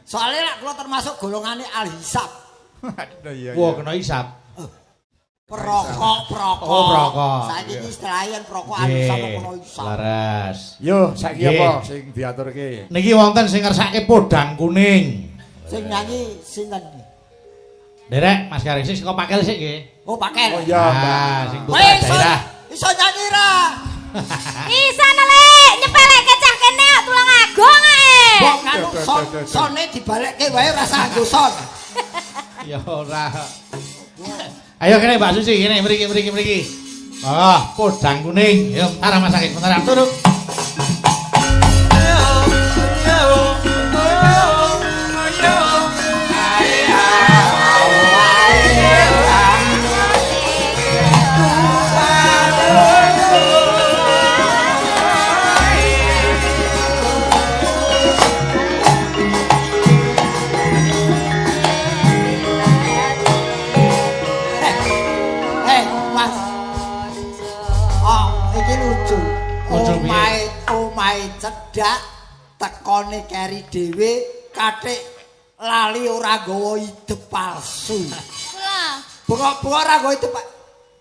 Soalnya lak kula termasuk golongane al-hisab. Aduh iya. Wah, iya. kena isap. Perokok, perokok. Oh, perokok. Saiki iki istilahnya yen perokok al-hisab apa kena hisab. Laras. Yo saiki Nggih. apa sing diaturke? Niki wonten sing ngersake podang kuning. Sing nyanyi sinten iki? Derek Mas Gareng sing saka pakel sik nggih. Oh, pakel. Oh iya, Mbak. Ah, sing Weh, putra iso, daerah. iso nyanyi ra? Isa nelek, nyepeleke cah kene kok Tulungagung ae. Mbok anu Duh, duh, son, duh, duh. sone dibalekke wae ora usah nganggo son. Ya ora. Ayo kene Mbak Susi, kene mriki mriki mriki. Oh, podang kuning. Yo, bentar Mas Sakit, bentar. Turun. Eh, Mas. Oh, iki lucu. Lucu piye? Omahe Tekone keri dhewe katik lali ora nggawa ide palsu. Kula. Bengok-bengok ora nggawa ide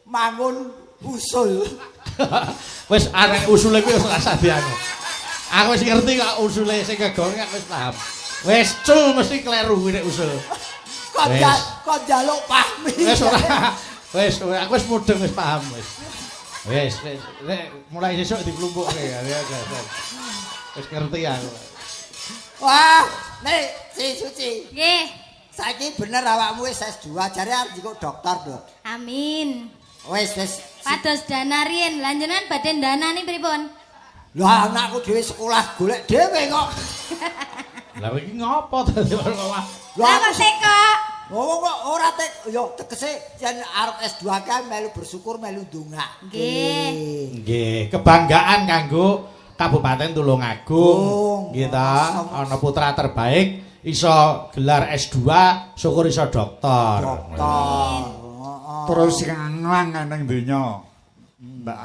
mangun usul. Wis arek usule kuwi wis ora usah dianu. Aku wis ngerti kok usule sing kegong aku wis paham. Wis cul mesti kleru kuwi nek usul. Kok Wis. Kok njaluk pahmi. Wis ora. Wis aku wis mudeng wis paham wis. Wis wis nek mulai sesuk diklumpukke ya. Ya, ya, ya. Wis ngerti aku. Wah, nek si Suci. Nggih. Saiki bener awakmu wis S2, jare arep njikuk dokter lho. Amin. Wis wis. Pados dana riyen, lah jenengan badhe danani pripun? Lah anakku dhewe sekolah golek dhewe kok. Lah iki ngopo dadi ora. Lah Lah kok teko? Wong kok ora tek ya tegese yen arep S2 kae melu bersyukur melu ndongake. Nggih. Nggih, kebanggaan kanggo Kabupaten Tulungagung. Nggih ta, ana putra terbaik iso gelar S2, syukur iso doktor. Dokter. Heeh. Terus nganglang nang donya. Mbak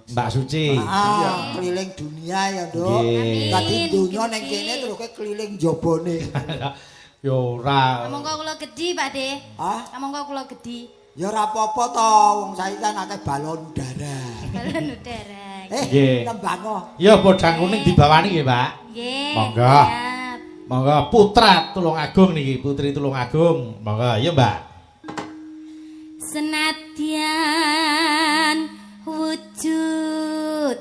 Mbak Suci. Ah, keliling dunia ya, Nduk. Nggih. Dadi donya ning Amin. kene terus kowe keliling jabone. Ya ora. Kamangka kula gedhi, Pak De. Hah? Kamangka kula gedhi. Ya ora apa-apa to, wong saiki kan akeh balon udara. Balon udara. Eh, Nggih. nembang kok. Ya podang kuning dibawani nggih, Pak. Nggih. Monggo. Siap. Monggo putra Tulungagung niki, putri Tulungagung. Monggo, ya Mbak. Senadyan wujud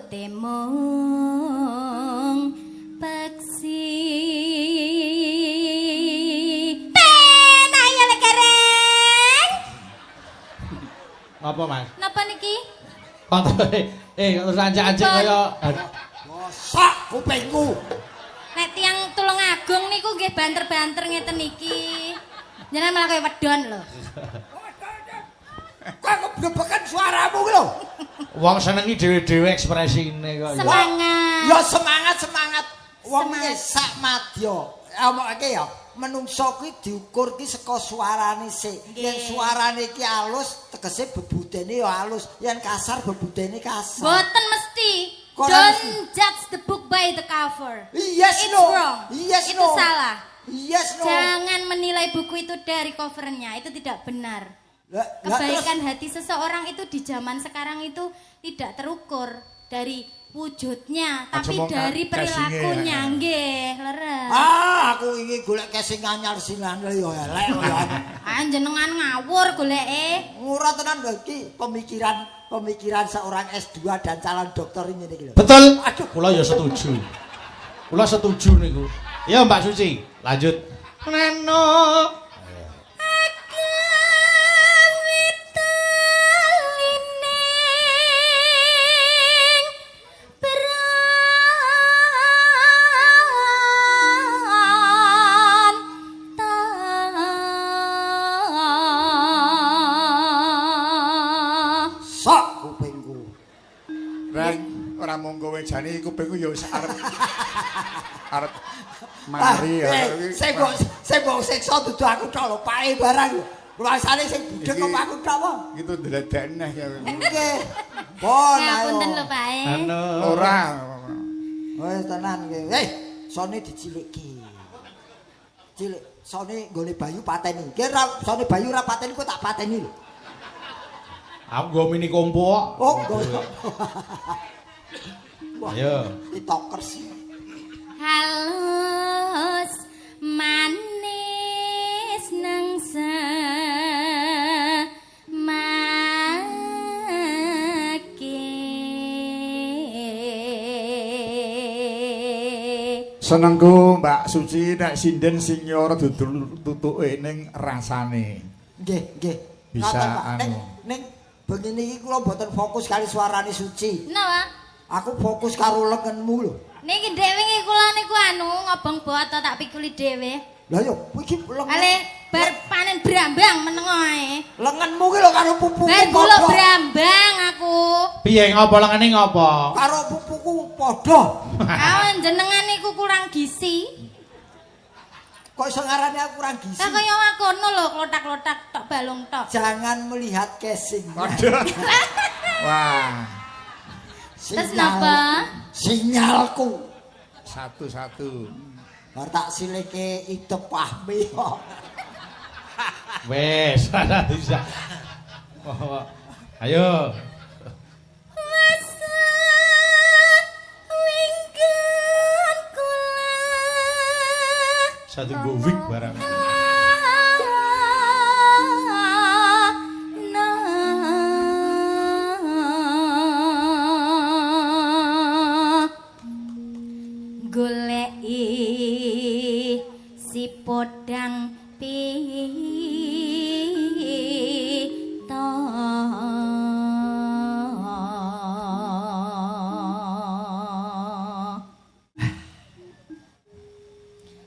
mung peksi. Penak ya lek kereng. Apa, Mas? Napa niki? Kok terus anjak-anjak kaya Bosok kupingku. Nek tiyang Tulungagung niku nggih banter-banter ngeten niki. Jenengan malah kaya wedon lho. Kowe keblebekan suaramu ki lho. Wong senengi dhewe-dhewe ekspresine kok. ya. Semangat. Ya semangat semangat. Wong Semangat. iki sak madya. Omongke ya, menungso kuwi diukur ki saka suarane sik. Yen suarane iki alus, tegese bebudene ya alus. Yen kasar bebudene kasar. Boten mesti. Kok ora Don't mesti? judge the book by the cover. Yes It's no. wrong. Yes Itu no. salah. Yes no. Jangan menilai buku itu dari covernya, itu tidak benar. Lah, lah, terus Kebaikan hati seseorang itu di zaman sekarang itu tidak terukur dari wujudnya, Aja tapi mung dari casinge, perilakunya. ya. Nggih, leres. Ah, aku ingin golek casing anyar sinane ya elek ya. Ah, jenengan ngawur goleke. Ora tenan lho iki pemikiran pemikiran seorang S2 dan calon dokter ngene iki lho. Betul. Aduh. Kula ya setuju. Kula setuju niku. Ya Mbak Suci, lanjut. Neno. Agawitalining branta. Sok kupingku. Reng, ora mung kowe jane kupingku ya wis arep arep mari ya. Sing mbok sing mbok siksa dudu aku tok lho, pae barang. Rumangsane sing budhek kok aku tok wae. Gitu ndledek neh ya. Nggih. Pon ayo. Ngapunten lho, Pak. Anu. Ora. Wis tenan nggih. Eh, sone diciliki. Cilik, sone nggone Bayu pateni. Ki ra sone Bayu ra pateni kok tak pateni lho. Aku nggo mini kompo kok. Oh, nggo. Wah, Ayo. TikTokers. Halus manis nang semake. Senengku Mbak Suci nek sinden sing nyora dudul tutuke ning rasane. Nggih, nggih. Bisa, Ngoten, Pak. Ning anu. ning bengi niki kula mboten fokus kali suarane Suci. Napa? Aku fokus karo lengenmu lho. Niki ndek wingi kula niku anu ngobong boto tak pikuli dhewe. Lah yo iki lengen. Ale bar panen brambang meneng ae. Lengenmu ki lho karo pupuku Bar gula padha. brambang aku. Piye ngopo lengene ngopo? Karo pupuku padha. Kawan jenengan niku kurang gizi. Kok iso ngarani aku kurang gizi? Lah kaya wakono lho klotak-klotak tok balung tok. Jangan melihat casing. Waduh. Wah. Terus napa? Sinyalku. Satu-satu. Bar tak silike idep Fahmi kok. Wes, ora bisa. Ayo. Satu gowik barang. Goleki si podang pita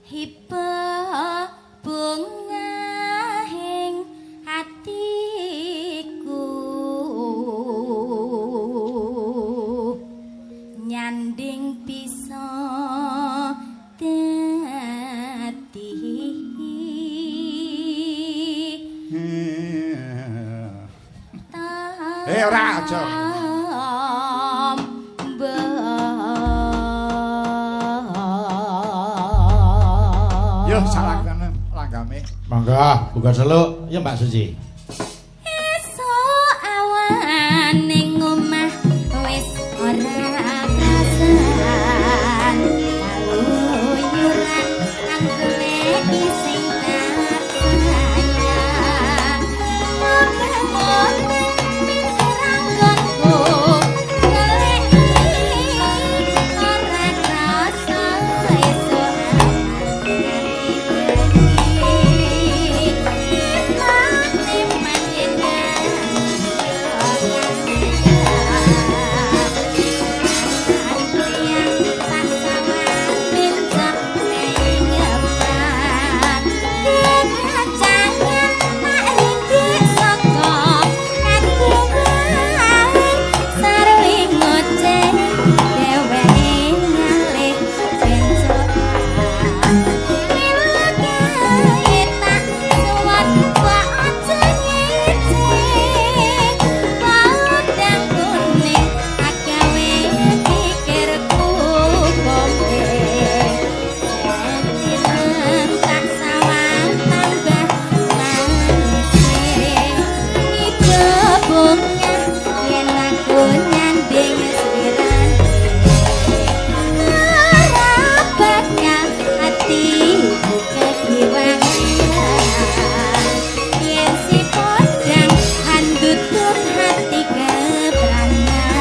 hiba bungahing hatiku nyanding bisa dadi. Eh ora aja. Yo salah kanan langgame. Mangga, buka seluk. Ya Mbak Suci. Esuk awan ning omah wis ora krasan. Kaluyuran anggoleki sing tak sayang. Muter-muter piranggonku goleki ora krasa esuk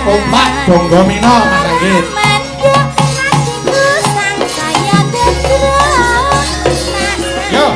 Kompak Gonggo Mino Mas Anggit. Yo.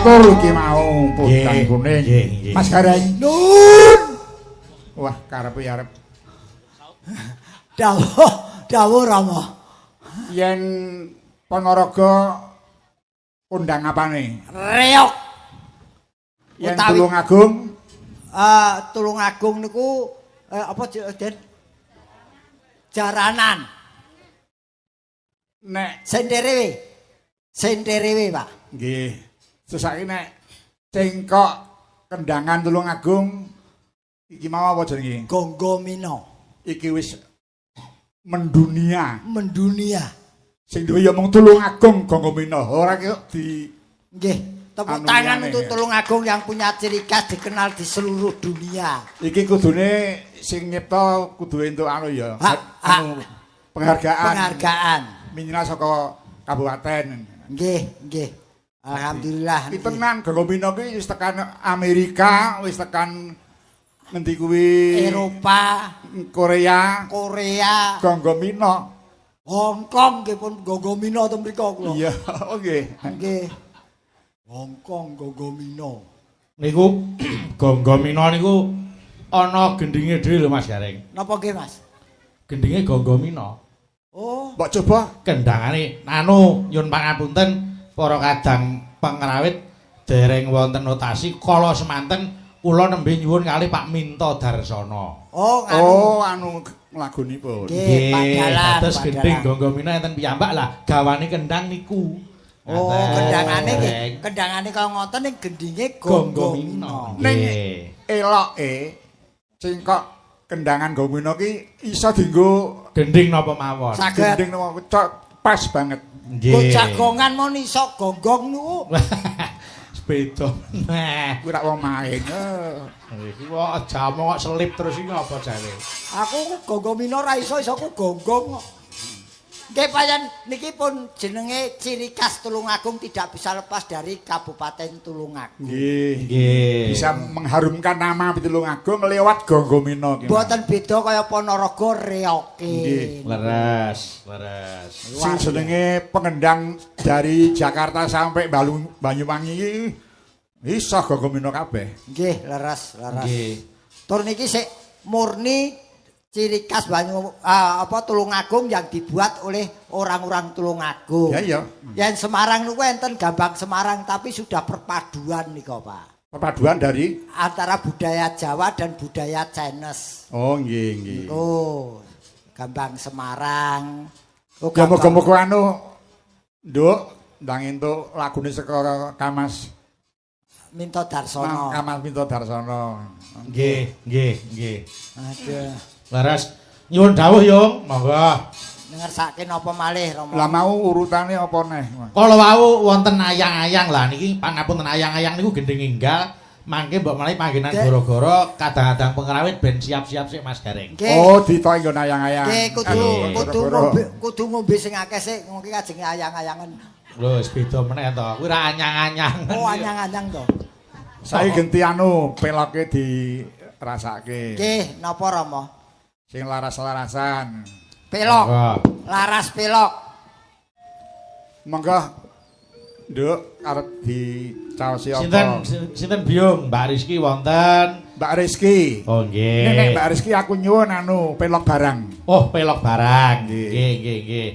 Katur iki mau podang kuning. Mas Gareng. Nun. Wah, karepe arep dawuh, dawuh Rama. Yen Ponorogo kondang apane? Reok. Yen Tulungagung? Tulungagung niku apa Den? Jaranan. Nek senderewe. Senderewe, Pak. Nggih. Sesake nek cengkok kendangan Tulungagung iki mau apa jenenge? Gonggo Mino. Iki wis mendunia. Mendunia. Sing duwe ya mung Tulungagung Gonggo Mino. Ora kok di nggih. Tepuk tangan untuk Tulungagung yang punya ciri khas dikenal di seluruh dunia. Iki kudune sing nyipta kudu entuk anu ya. Anu, penghargaan. Penghargaan. Minimal saka kabupaten. Nggih, nggih. Alhamdulillah. Iki tenan Gonggo Mino ki wis tekan Amerika, wis tekan ngendi kuwi? Eropa, Korea, Korea, Gonggo Mino. Hong Kong nggih pun Gonggo Mino to mriku kula. Iya, oh nggih. Nggih. Hong Kong Gonggo Mino. Niku Gonggo Mino niku ana gendinge dhewe lho Mas Gareng. Napa nggih Mas? Gendinge Gonggo Mino. Oh, mbok coba kendangane anu nyun pangapunten para kadang pengrawit dereng wonten notasi kala semanten kula nembe nyuwun kalih Pak Minto Darsono. Oh, anu. Oh, anu lagunipun. Nggih, Pak Dalang. Terus gending Gonggo Mino enten piyambak lah gawane kendang niku. Oh, kendangane nggih. Kendangane kaya ngoten ning gendinge Gonggo Mino. Ning eloke cengkok kendangan Gonggo Mino ki iso dienggo gending napa mawon. Saged. Gending napa cok pas banget. Nggih. Jagongan mon iso gonggong niku. Beda meneh. Kuwi rak wong main. Iki kok jamu kok selip terus iki apa jare? Aku Gonggo Mino ra iso, iso ku gonggong kok. Nggih pancen niki pun jenenge ciri khas Tulungagung tidak bisa lepas dari Kabupaten Tulungagung. Nggih. Nggih. Bisa mengharumkan nama Tulungagung lewat Gonggo Mino ki. Mboten beda kaya Ponorogo reoke. Nggih. Leres, leres. Sing jenenge pengendang dari Jakarta sampai Banyuwangi iki iso Gonggo Mino kabeh. Nggih, leres, leres. Nggih. Tur niki sik murni ciri khas Tulungagung yang dibuat oleh orang-orang Tulungagung. Ya iya. Yen Semarang niku enten gambang Semarang tapi sudah perpaduan nika, Pak. Perpaduan dari antara budaya Jawa dan budaya Chinese. Oh, nggih, nggih. Oh, gambang Semarang. Oh, ya muga-muga anu Nduk, ndang entuk lagune saka Kamas Minto Darsono. Kamas Minto Darsono. Nggih, nggih, nggih. Aduh. Leres. Nyuwun dawuh, Yung. Monggo. Ngersake napa malih, Rama? Lah mau urutane apa neh? Kala wau wonten ayang-ayang lah niki pangapunten ayang-ayang niku gending enggal mangke mbok menawi panggenan gara-gara kadang-kadang pengrawit ben siap-siap sik Mas Gareng. Oh, ditoki nggon ayang-ayang. Nggih, kudu ngombe sing akeh sik mungkin kajenge ayang-ayangan. Lho, wis beda meneh to. Kuwi ra anyang-anyang. Oh, anyang-anyang to. Saiki genti anu peloke dirasake. Nggih, napa Rama? Sing laras-larasan. Pelok. Laras pelok. Monggo. Nduk, arep dicaosi apa? Sinten sinten Biyung, Mbak Rizky wonten. Mbak Rizky. Oh nggih. Nek Mbak Rizky aku nyuwun anu pelok barang. Oh, pelok barang. Nggih, nggih, nggih.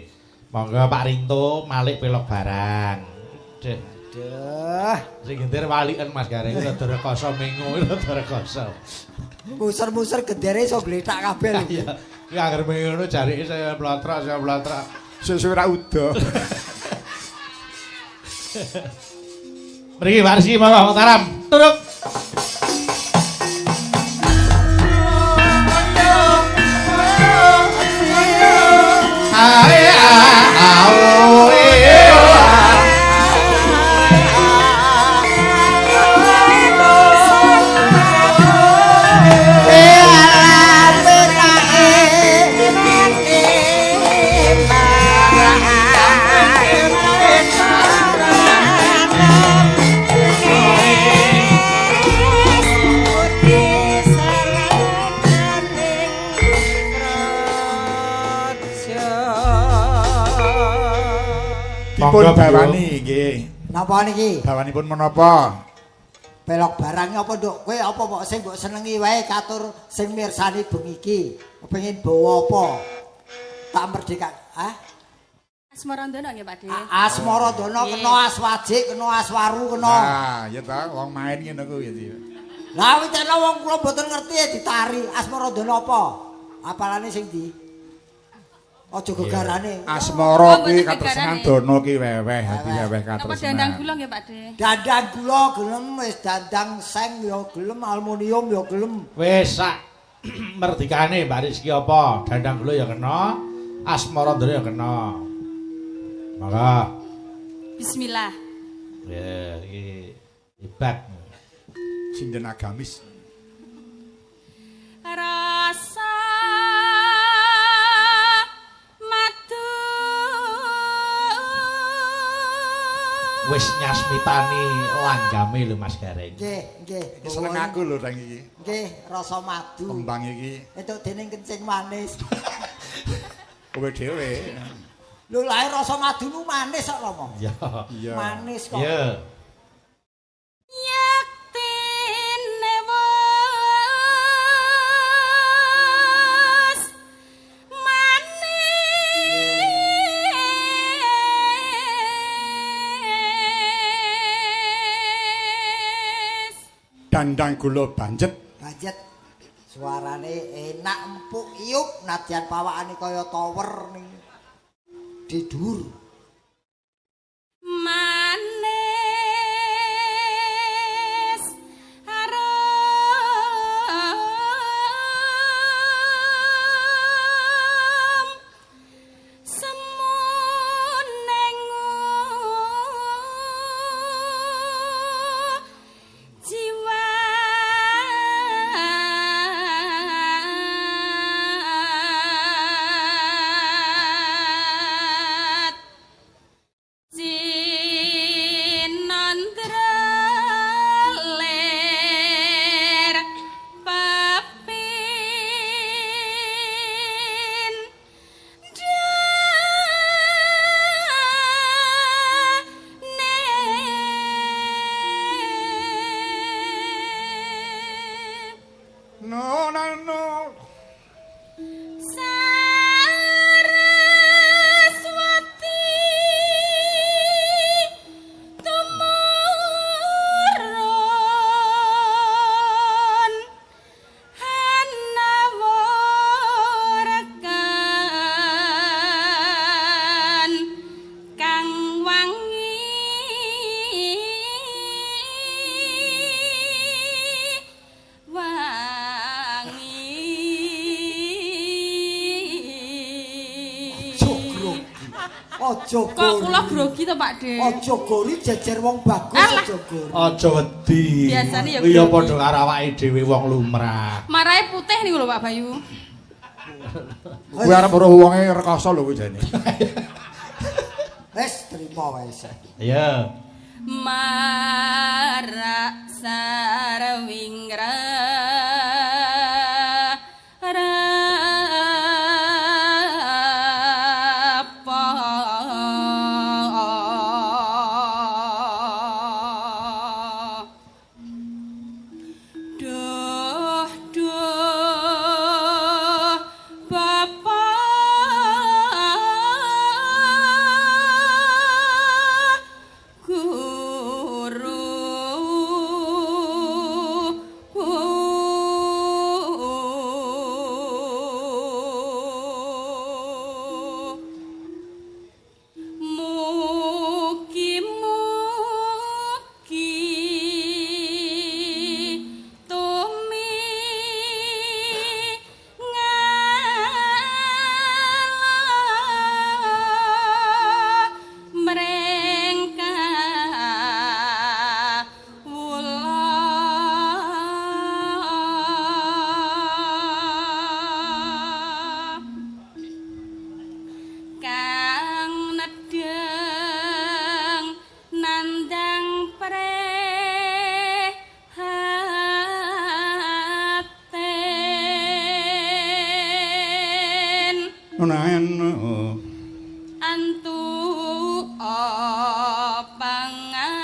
Monggo Pak Rinto malik pelok barang. Duh. Duh. Sing gendir waliken Mas Gareng rada rekoso mengo rada rekoso. Muser-muser gendere iso gletak kabeh lho. Iya. Ki anggere ngono jarike saya blotrak, saya blotrak. Susu ra udo. Mriki Pak Rizky monggo Mataram. Turuk. Ae a o e Dipun bawani nggih. Napa niki? Dawanipun menapa? Pelok barang apa, Nduk? Kowe apa kok sing mbok senengi wae katur sing mirsani bengi iki. Kepengin bawa apa? Tak merdeka. Hah? Asmarandana nggih, Pak De. Asmaradana kena aswajik, kena aswaru, kena. Nah, ya ta wong main ngono kuwi ya. Lah witene wong kula mboten ngerti ya ditari. Asmaradana apa? Apalane sing ndi? Aja gegarane. Asmara Oh, kuwi mboten katresnan gegarane. dana ki weweh, dadi weweh Napa dandang katresnan. gula nggih, Pak De? Dandang gula gelem wis dandang seng ya gelem, aluminium ya gelem. Wis sak merdikane Mbak Rizky apa? Dandang gula ya kena, Asmarandana ya kena. Maka Bismillah. ya iki hebat. Sinden agamis. Rasa madu Wis nyasmitani langgame lho Mas Gareng. Nggih, nggih. Iki seneng aku lho reng iki. Nggih, rasa madu. Kembang iki Entuk dening kencing manis. kowe dhewe. Lho lae rasa madu nu manis kok Romo. Iya. Iya. Manis kok. Iya. Yektine wis manis. Dandang gula banjet. Banjet. Suarane enak empuk iup nadyan pawakane kaya tower ning di dhuwur. Manis arum semuneng jiwa Cinandra lir pepin dane No no no. Saraswati tumurun hanawarkan kang wangi wangi. Aja grogi. Aja Kok gori. kula grogi to, Pak De? Aja gori jejer wong bagus Alah. aja gori. Aja wedi. Biasane ya Iya grogi. padha karo awake dhewe wong lumrah. Marahe putih niku lho Pak Bayu. Kuwi arep weruh wonge rekoso lho kuwi jane. Wis trimo wae. Iya. Marak sarwing rapa. Duh duh Bapak Guru Mugi-mugi tumi ngalah mreng kawula. Kang nedeng nandang prihatin Nah, antu pangan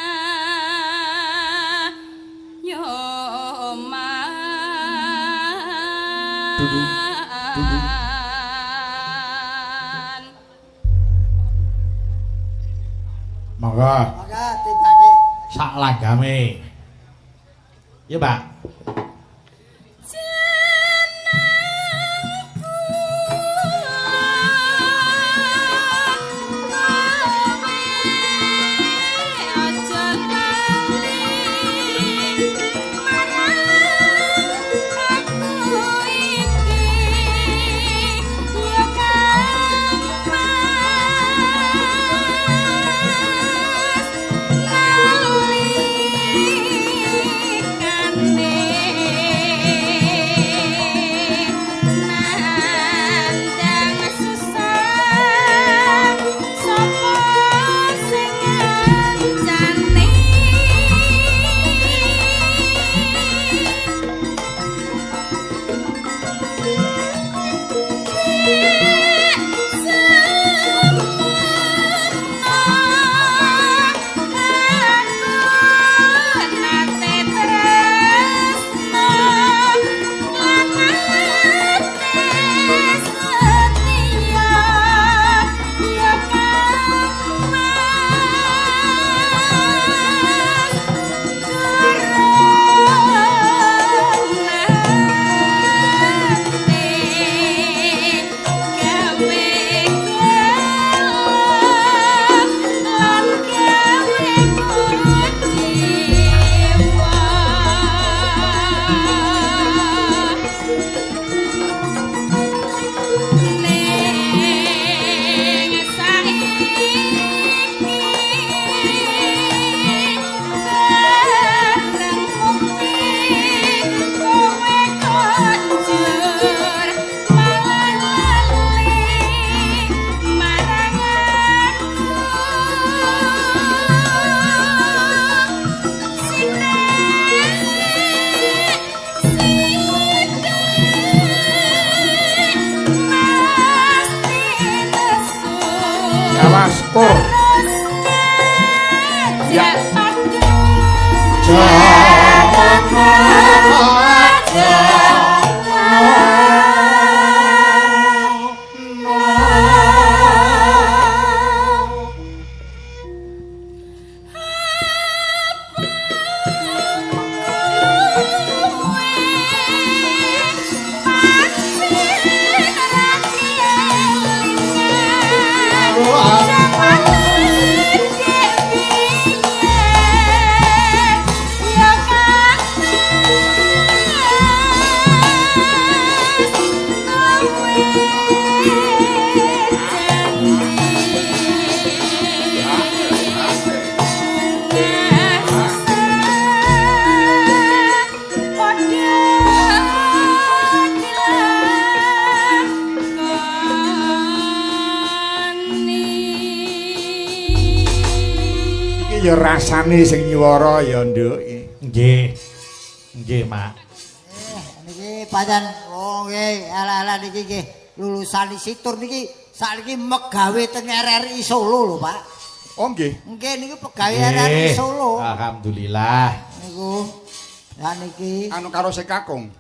Dudung. Dudung. Monggo. Monggo tindake. Sak langgame. Ya, Pak. Ya rasane sing nyuwara ya, Nduk. Nggih. Nggih, Mak. Niki pancen oh nggih, ala-ala niki nggih lulusan Situr niki sakniki megawe teng RRI Solo lho, Pak. Oh nggih. Nggih niki pegawe RRI Solo. Alhamdulillah. Niku. Lah niki anu karo sing kakung.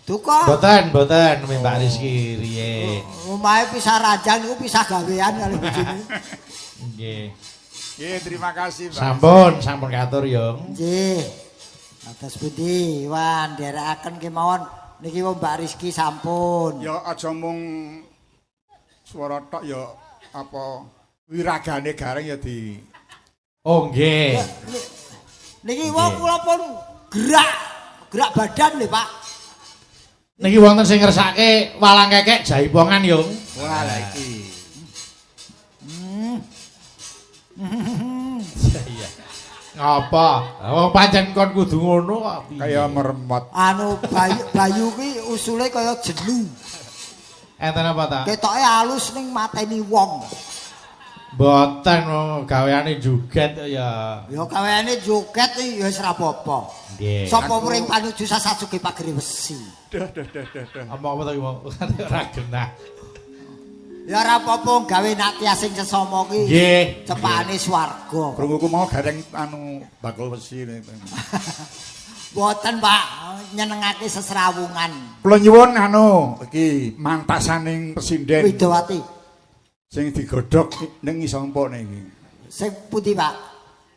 Duka. Mboten, mboten Mbak Rizky riye. Omahe pisah ranjang niku pisah gawean kali bojone. Nggih. Nggih, terima kasih, Pak. Sampun, sampun katur, Yung. Nggih. Atas pundi, Wan, nderekaken kemawon niki wong Mbak Rizky sampun. Ya aja mung swara tok ya apa wiragane gareng ya di. Oh, nggih. Niki wong kula pun gerak, gerak badan lho, Pak. Niki wonten sing ngersake walang kekek jaipongan, Yung. Wah, lha iki. Iya. Ngapa? Wong pancen kon kudu ngono kok. Kaya meremot. Anu Bayu kuwi usule kaya jenu. Enten apa ta? Ketoke alus ning mateni wong. Mboten gaweane joget ya. Ya gaweane joget ya wis ra apa-apa. Nggih. Sapa muring panuju sasasuge pagere wesi. Duh duh duh duh. Omong apa to iki mau? Ora genah. Ya ora apa-apa gawe natia sing sesama ki. Nggih. Cepakane swarga. Krunguku mau gareng anu bakul wesi. Mboten, Pak, nyenengake sesrawungan. Kula nyuwun anu iki mantasaning pesinden Widowati. Sing digodhog ning iso empukne iki. Sing pundi, Pak?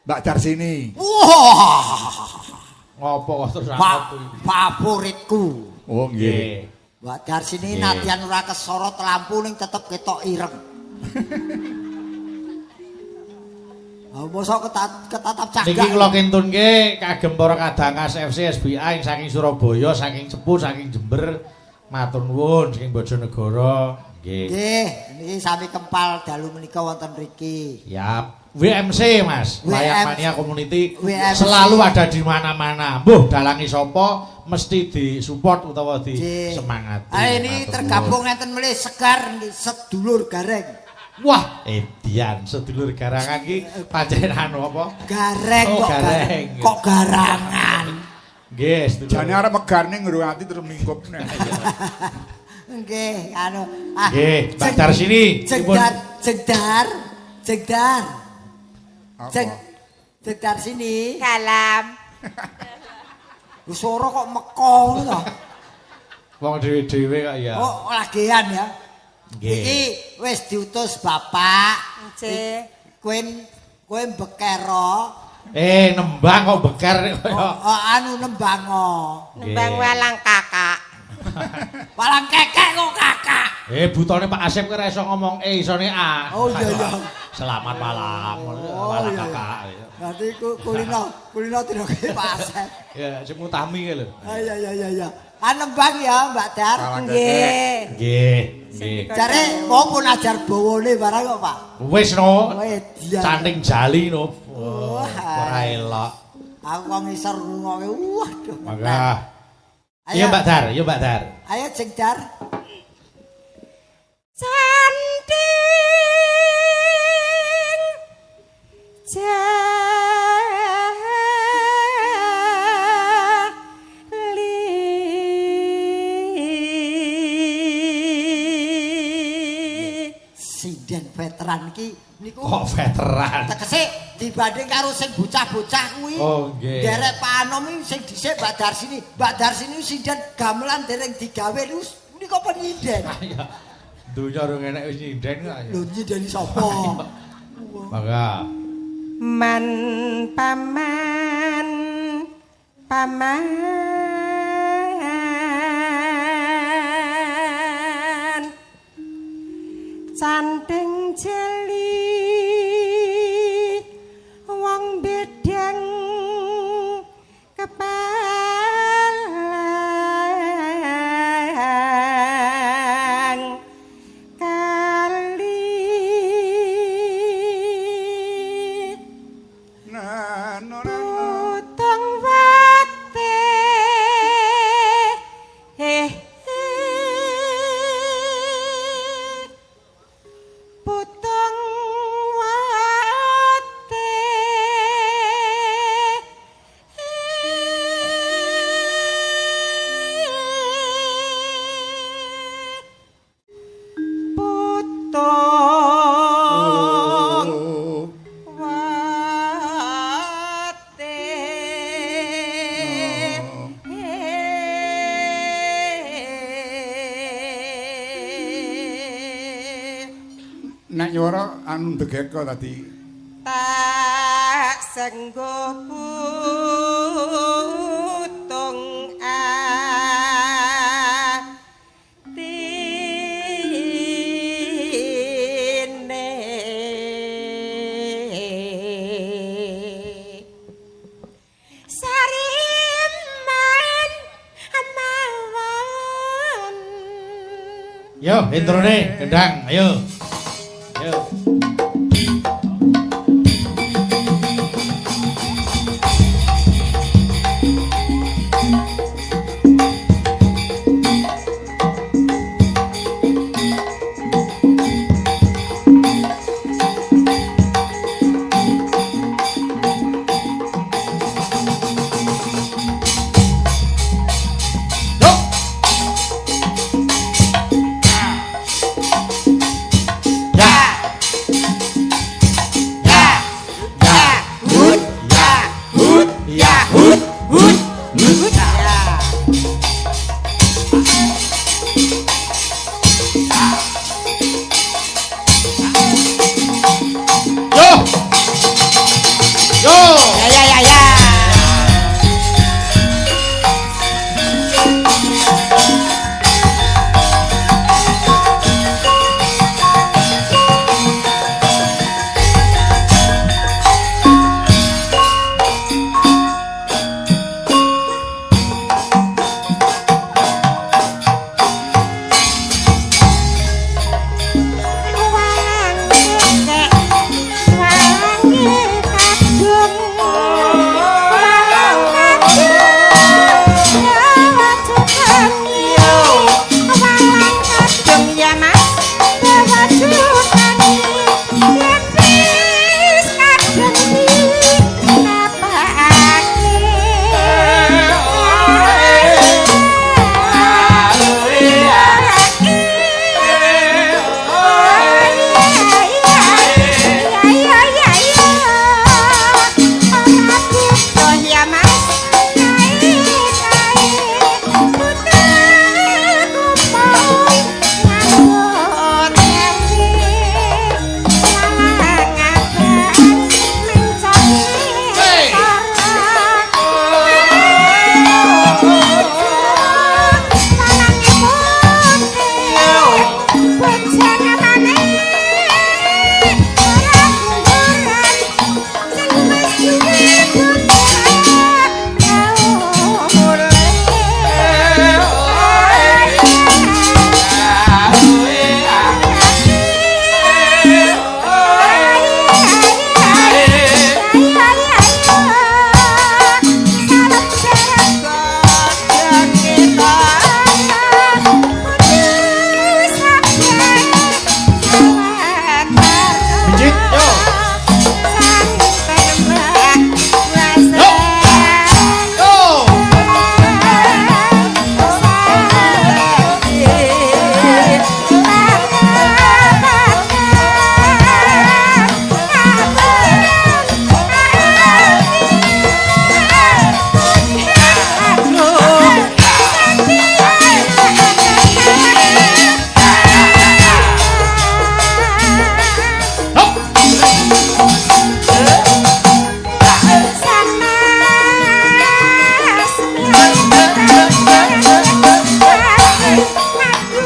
Mbak Darsini. Wah, Ngopo kok terus Pak, aku iki? favoritku. Oh nggih. Mbak Darsini Nggih. nadyan ora kesorot lampu ning tetep ketok ireng. Ah, mosok ketatap cagak. Niki kula kintunke kagem para kadang FC SBA ing saking Surabaya, saking Cepu, saking Jember, matur nuwun saking Bojonegoro. Nggih. Nggih, niki sami kempal dalu menika wonten mriki. Siap. WMC Mas, WMC. Layak Mania Community WMC. selalu ada di mana-mana. Mbuh dalangi sapa mesti disupport utawa Nggih. disemangati. Ah, ini Matur tergabung nuwun. ngenten melih segar niki, sedulur gareng. Wah, edian sedulur garangan ki pancen anu apa? Gareng Oh, kok gareng. Kok garangan. Nggih, sedulur. Jane arep megarne ngro ati terus mingkup neh. Nggih, anu. Ah, Nggih, Mbak Darsini, Jengdar, jengdar, jengdar. Apa? Jeng jengdar sini. Salam. Lho, Suara kok meko ngono to. Wong dhewe-dhewe kok ya. Oh, lagian ya. Nggih. Iki wis diutus bapak. Nggih. Kowe kowe bekero. Eh, nembang kok beker kaya. Oh, oh, anu nembango. Nembang Nggih. walang kakak. Walang kekek kok kakak. Eh, butone Pak Asep ki ora iso ngomong E, isone A. Oh, iya, iya. Selamat malam. Oh, Walang iya, iya. kakak. Berarti kulino, kulino tiroke Pak Asep. Ya, sing utami ki lho. Ah, iya iya iya iya. Ah nembang ya Mbak Dar. Walang kekek. Nggih. Nggih, nggih. Jare wong pun ajar bawane barang kok, Pak. Wis no. Edian. Canting jali no. Oh, Wah. ora elok. Aku kok ngisor ngrungokke. Waduh. Mangga. Ayo. Iya Mbak Dar, iya Mbak Dar. Ayo Jeng Dar. Canting jali. Sinden veteran iki niku Kok veteran. tegese dibanding karo sing bocah-bocah kuwi. Oh, nggih. Derek Pak Anom iki sing dhisik Mbak Darsini. Mbak Darsini sinden gamelan dereng digawe niku niku apa nyinden? Ya. Dunya rung enek wis nyinden kok. ya. Lho nyindeni sapa? Mangga. Man paman paman canting jeli wong bedeng kepalang kali. Nah, no, no, no. Putung wate eh putung wate putung Oh. wate. Nek nyuara anu ndegeka tadi. Tak senggo putung atine. Sariman mawon. Yo, introne kendang, ayo. Ayo. Yo.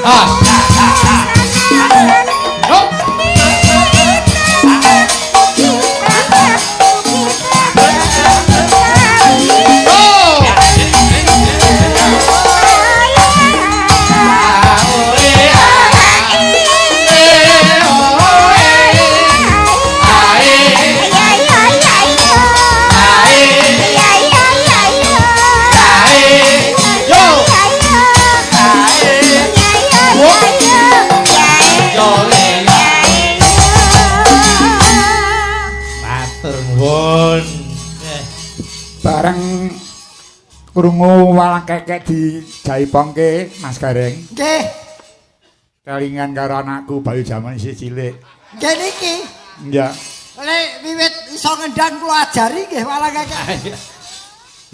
Ah. Yo. Matur nuwun. Bareng krungu walang kekek dijaipongke Mas Gareng. Nggih. Kelingan karo anakku Bayu jaman isih cilik. Nggih niki. Iya. Lek wiwit iso ngendang kula ajari nggih walang kekek.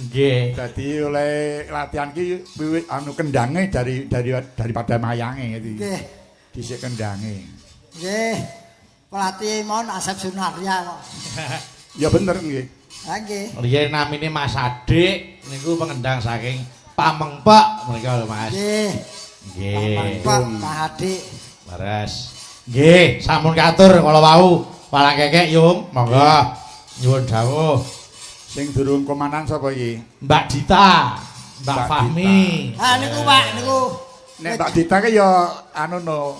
Nggih. Dadi oleh latihan ki wiwit anu kendange dari daripada mayange gitu. Nggih. Dhisik kendange. Nggih. Pelatih mon Asep Sunarya kok. Ya bener nggih. Ha nggih. Riyen namine Mas Adik niku pengendang saking Pamengpek mereka lho Mas. Nggih. Nggih. Pak Pak Adik. Leres. Nggih, sampun katur kala wau. Walang kekek Yung, monggo. Nyuwun dawuh. Sing durung komanan sapa iki? Mbak Dita, Mbak Mbak Fahmi. Ha niku Pak niku. Nek Mbak Dita ki ya anu no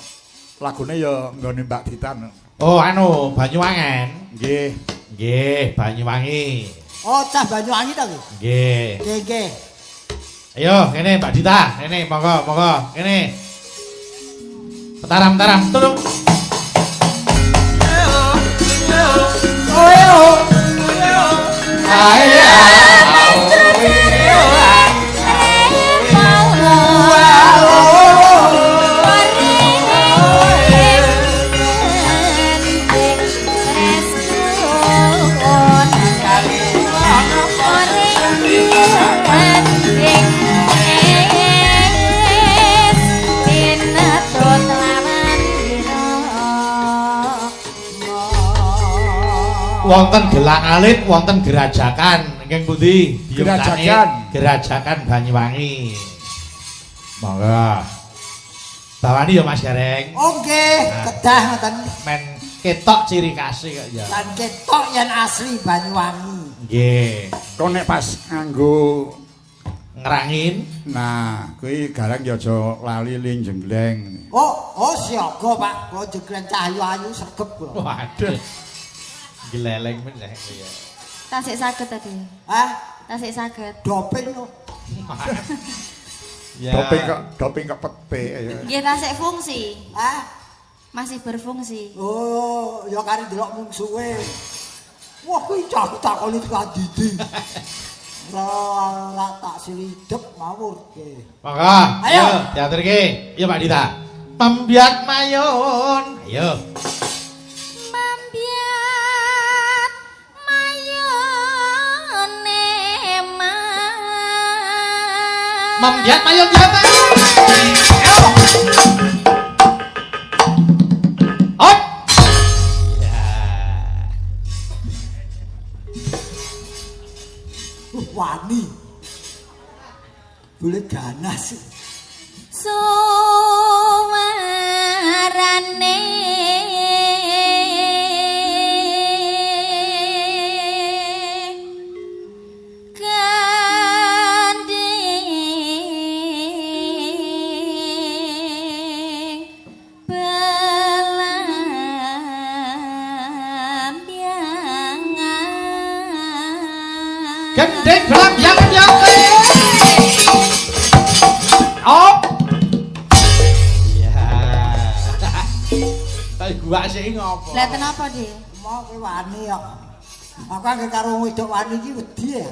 lagune ya nggone Mbak Dita no. Oh anu Banyuwangen. Nggih. Nggih, Banyuwangi. Oh, cah Banyuwangi ta kuwi? Nggih. Nggih, nggih. Ayo, kene Mbak Dita, kene monggo, monggo, kene. Petaram-taram, tulung. Oh, Ae. Wonten gelang alit, wonten gerajakan. Ingkang pundi? Gerajakan. Gerajakan Banyuwangi. Monggo. Bawani ya Mas Gareng. Oh nggih, kedah ngoten. Men ketok ciri khas kok ya. Lan ketok yen asli Banyuwangi. Nggih. Kok nek pas nganggo Ngerangin. Nah, kuwi Gareng ya aja lali ling jenggleng. Oh, oh siaga Pak, kula jegleng cahyo ayu sregep kula. Waduh. Gleleng meneh ya. Tasik saged tadi. Hah? Tasik saged. Doping lho. Ya. Doping kok petik ya. Nggih tasik fungsi. Hah? Masih berfungsi. Oh, ya kari delok mungsuhe. Wah, kuwi cah takoni tekan ndi. Ora tak silidep ngawur ke. Monggo. Ayo. Diaturke. Iya Pak Dita. Pembiat mayun. Ayo. Mambiat mayone mas. Membiat mayun siapa? Ayo. Hop. Ya. Wani. Boleh ganas. Suwarane gandeng belambiangan. Gendeng belambiangan ya. Hop. Ya. Tapi gua sih ngopo? Lah kenapa, Dik? Mau kowe wani kok. Aku anggere karo wong wedok wani iki wedi ya.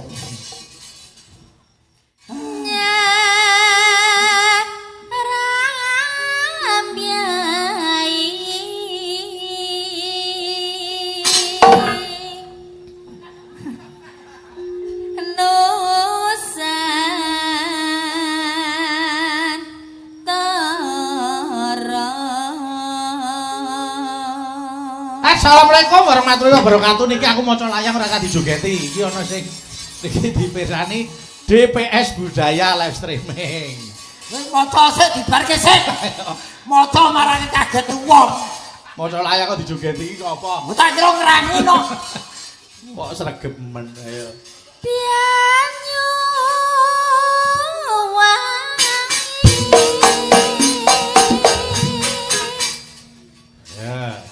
Assalamualaikum warahmatullahi wabarakatuh. Niki aku maca layang ora usah dijogeti. Iki ana sing iki dipirsani DPS Budaya live streaming. Kowe maca sik dibarke sik. Maca marane kaget wong. Maca layak kok dijogeti iki kok apa? Tak kira ngrangi no. Kok sregep men ayo. Banyu wangi. Ya.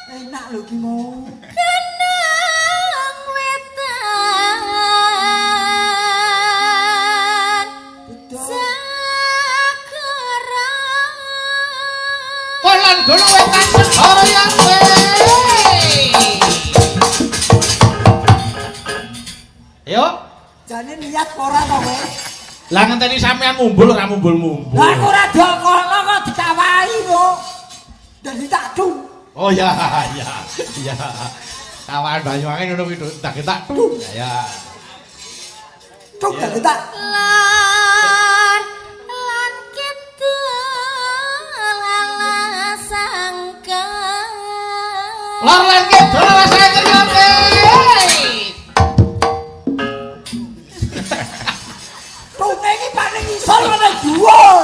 Enak lho ki mau. Kenang wetan Sakara. Kolan gono wetan segara yang we. Ayo. Jane niat ora to kowe? Lah ngenteni sampean mumbul ora mumbul-mumbul. Lah aku ora diokono kok dikawahi kok. Dadi tak dung. Oh ya ya ya. Kawan Banyuwangi ngono kuwi tak tak dung. Ya. Dung dadi tak. Lan lan kidul alasangka. Lor lan kidul alasangka kabeh. Tunge iki paling isor ana dhuwur.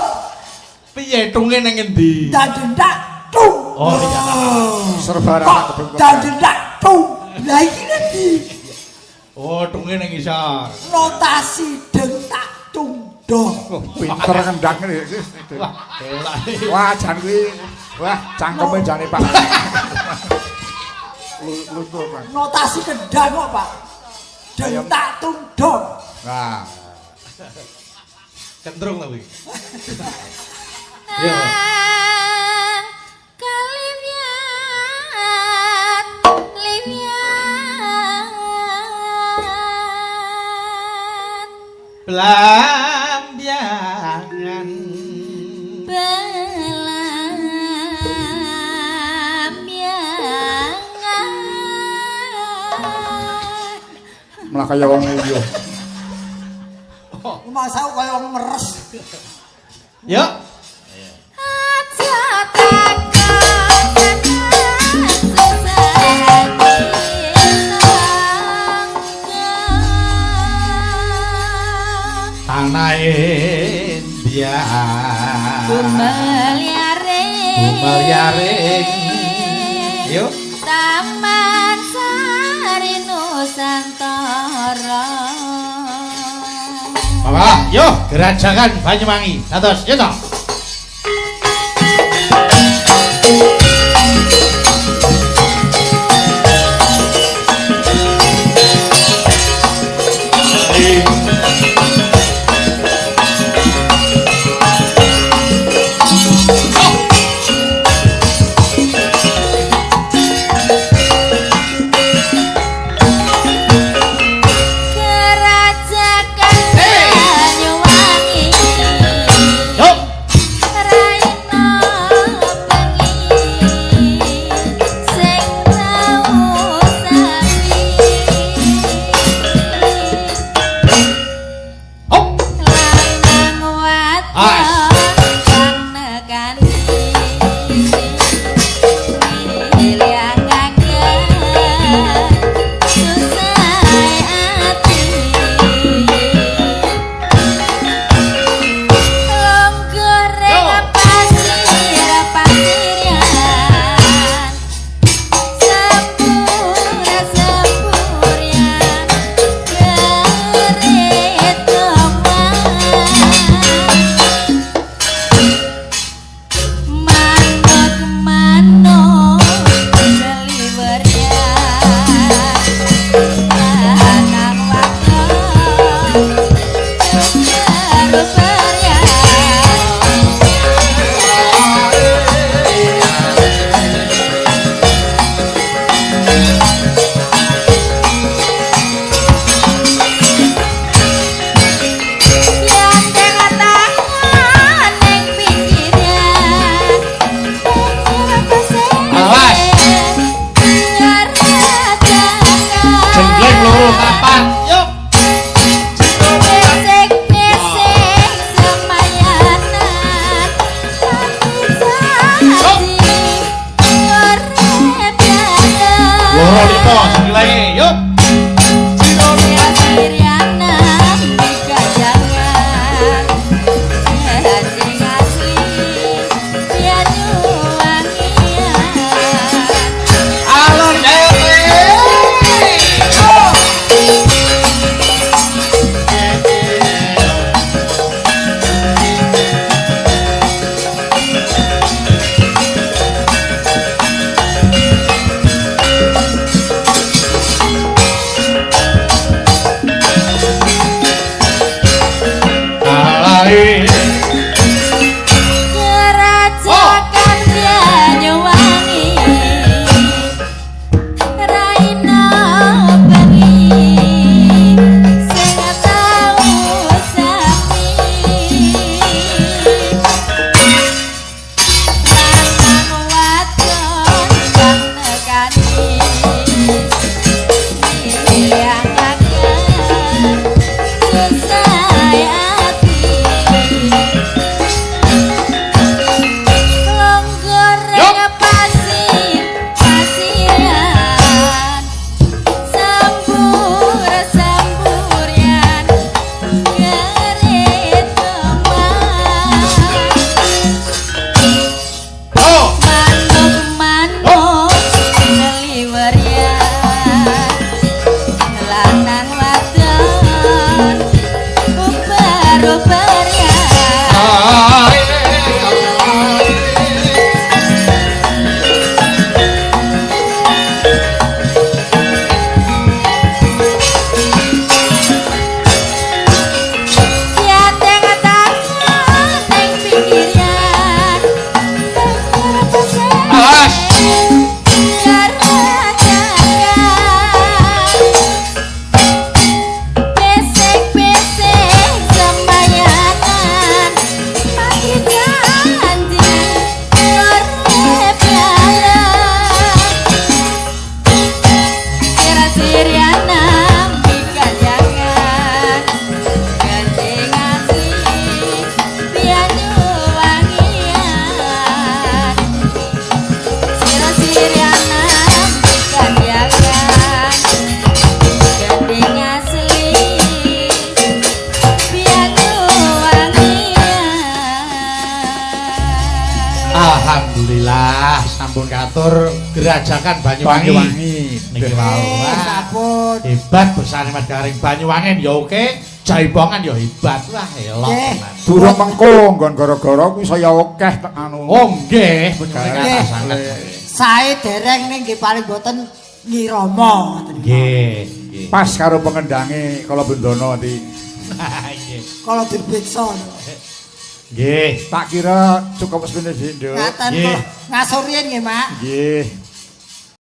Piye tunge nang endi? Dandendak tung. Oh iya. Serba ra Kok dandendak tung. Lah iki ngendi? Oh, tunge nang isor. Notasi dentak tung dong. Oh, pinter ngendang ngene. Wah, elak. Wah, jan kuwi. Wah, cangkeme jane Pak. Luntur, Pak. Notasi kendang kok, Pak. Dentak tung dong. Nah, Kentrung ta kuwi. Yo. Kaliwiat liwiat Blambiangan. Belambiangan. Malah kaya wong liya. Masa kaya wong meres. Yo. Aja takon susah Tanah India. Gumelyare Gumelyare. Yo. Taman Sari Nusantara. Bapak, yo Gerajagan Banyuwangi. Dados, yo toh. Gerajagan Banyuwangi. Yo. Raina bengi sing tau sapi. Kerajakan Banyuwangi Raina bengi sing tau sapi lanang wadon kang nekani niyangaken susah ati Longgoreng pasir pasiran sambur samburian gerit teman Oh. manuk manuk ngeliwerian lanang wadon ubar-ubarian. Yateng tangan ning pinggirian Awas. Pesek-pesek semayangan pagi janji urip bareng Sira-siriana mikajangan gending asli Banyuwangian Sira-siriana mikajangan gending asli Banyuwangian. Alhamdulillah sampun katur gerajakan Banyuwangi. Banyuwangi. Niki wau. Eh, sampun. Hebat besane Mas Gareng Banyuwangen ya oke, Jaipongan ya hebat. Wah, elok Nggih. tenan. Durung mengko nggon gara-gara kuwi saya akeh tek anu. Oh nggih, penyuwun Nggih. kathah sanget. Sae dereng ning nggih paling boten ngirama ngoten. Nggih, nggih. Pas karo pengendange kala bendono di. Nggih. Kala dirbeksa. Nggih. Tak kira cukup sepene sih, Nduk. Ngaten Nggih. kula ngasur riyin nggih, Mak. Nggih.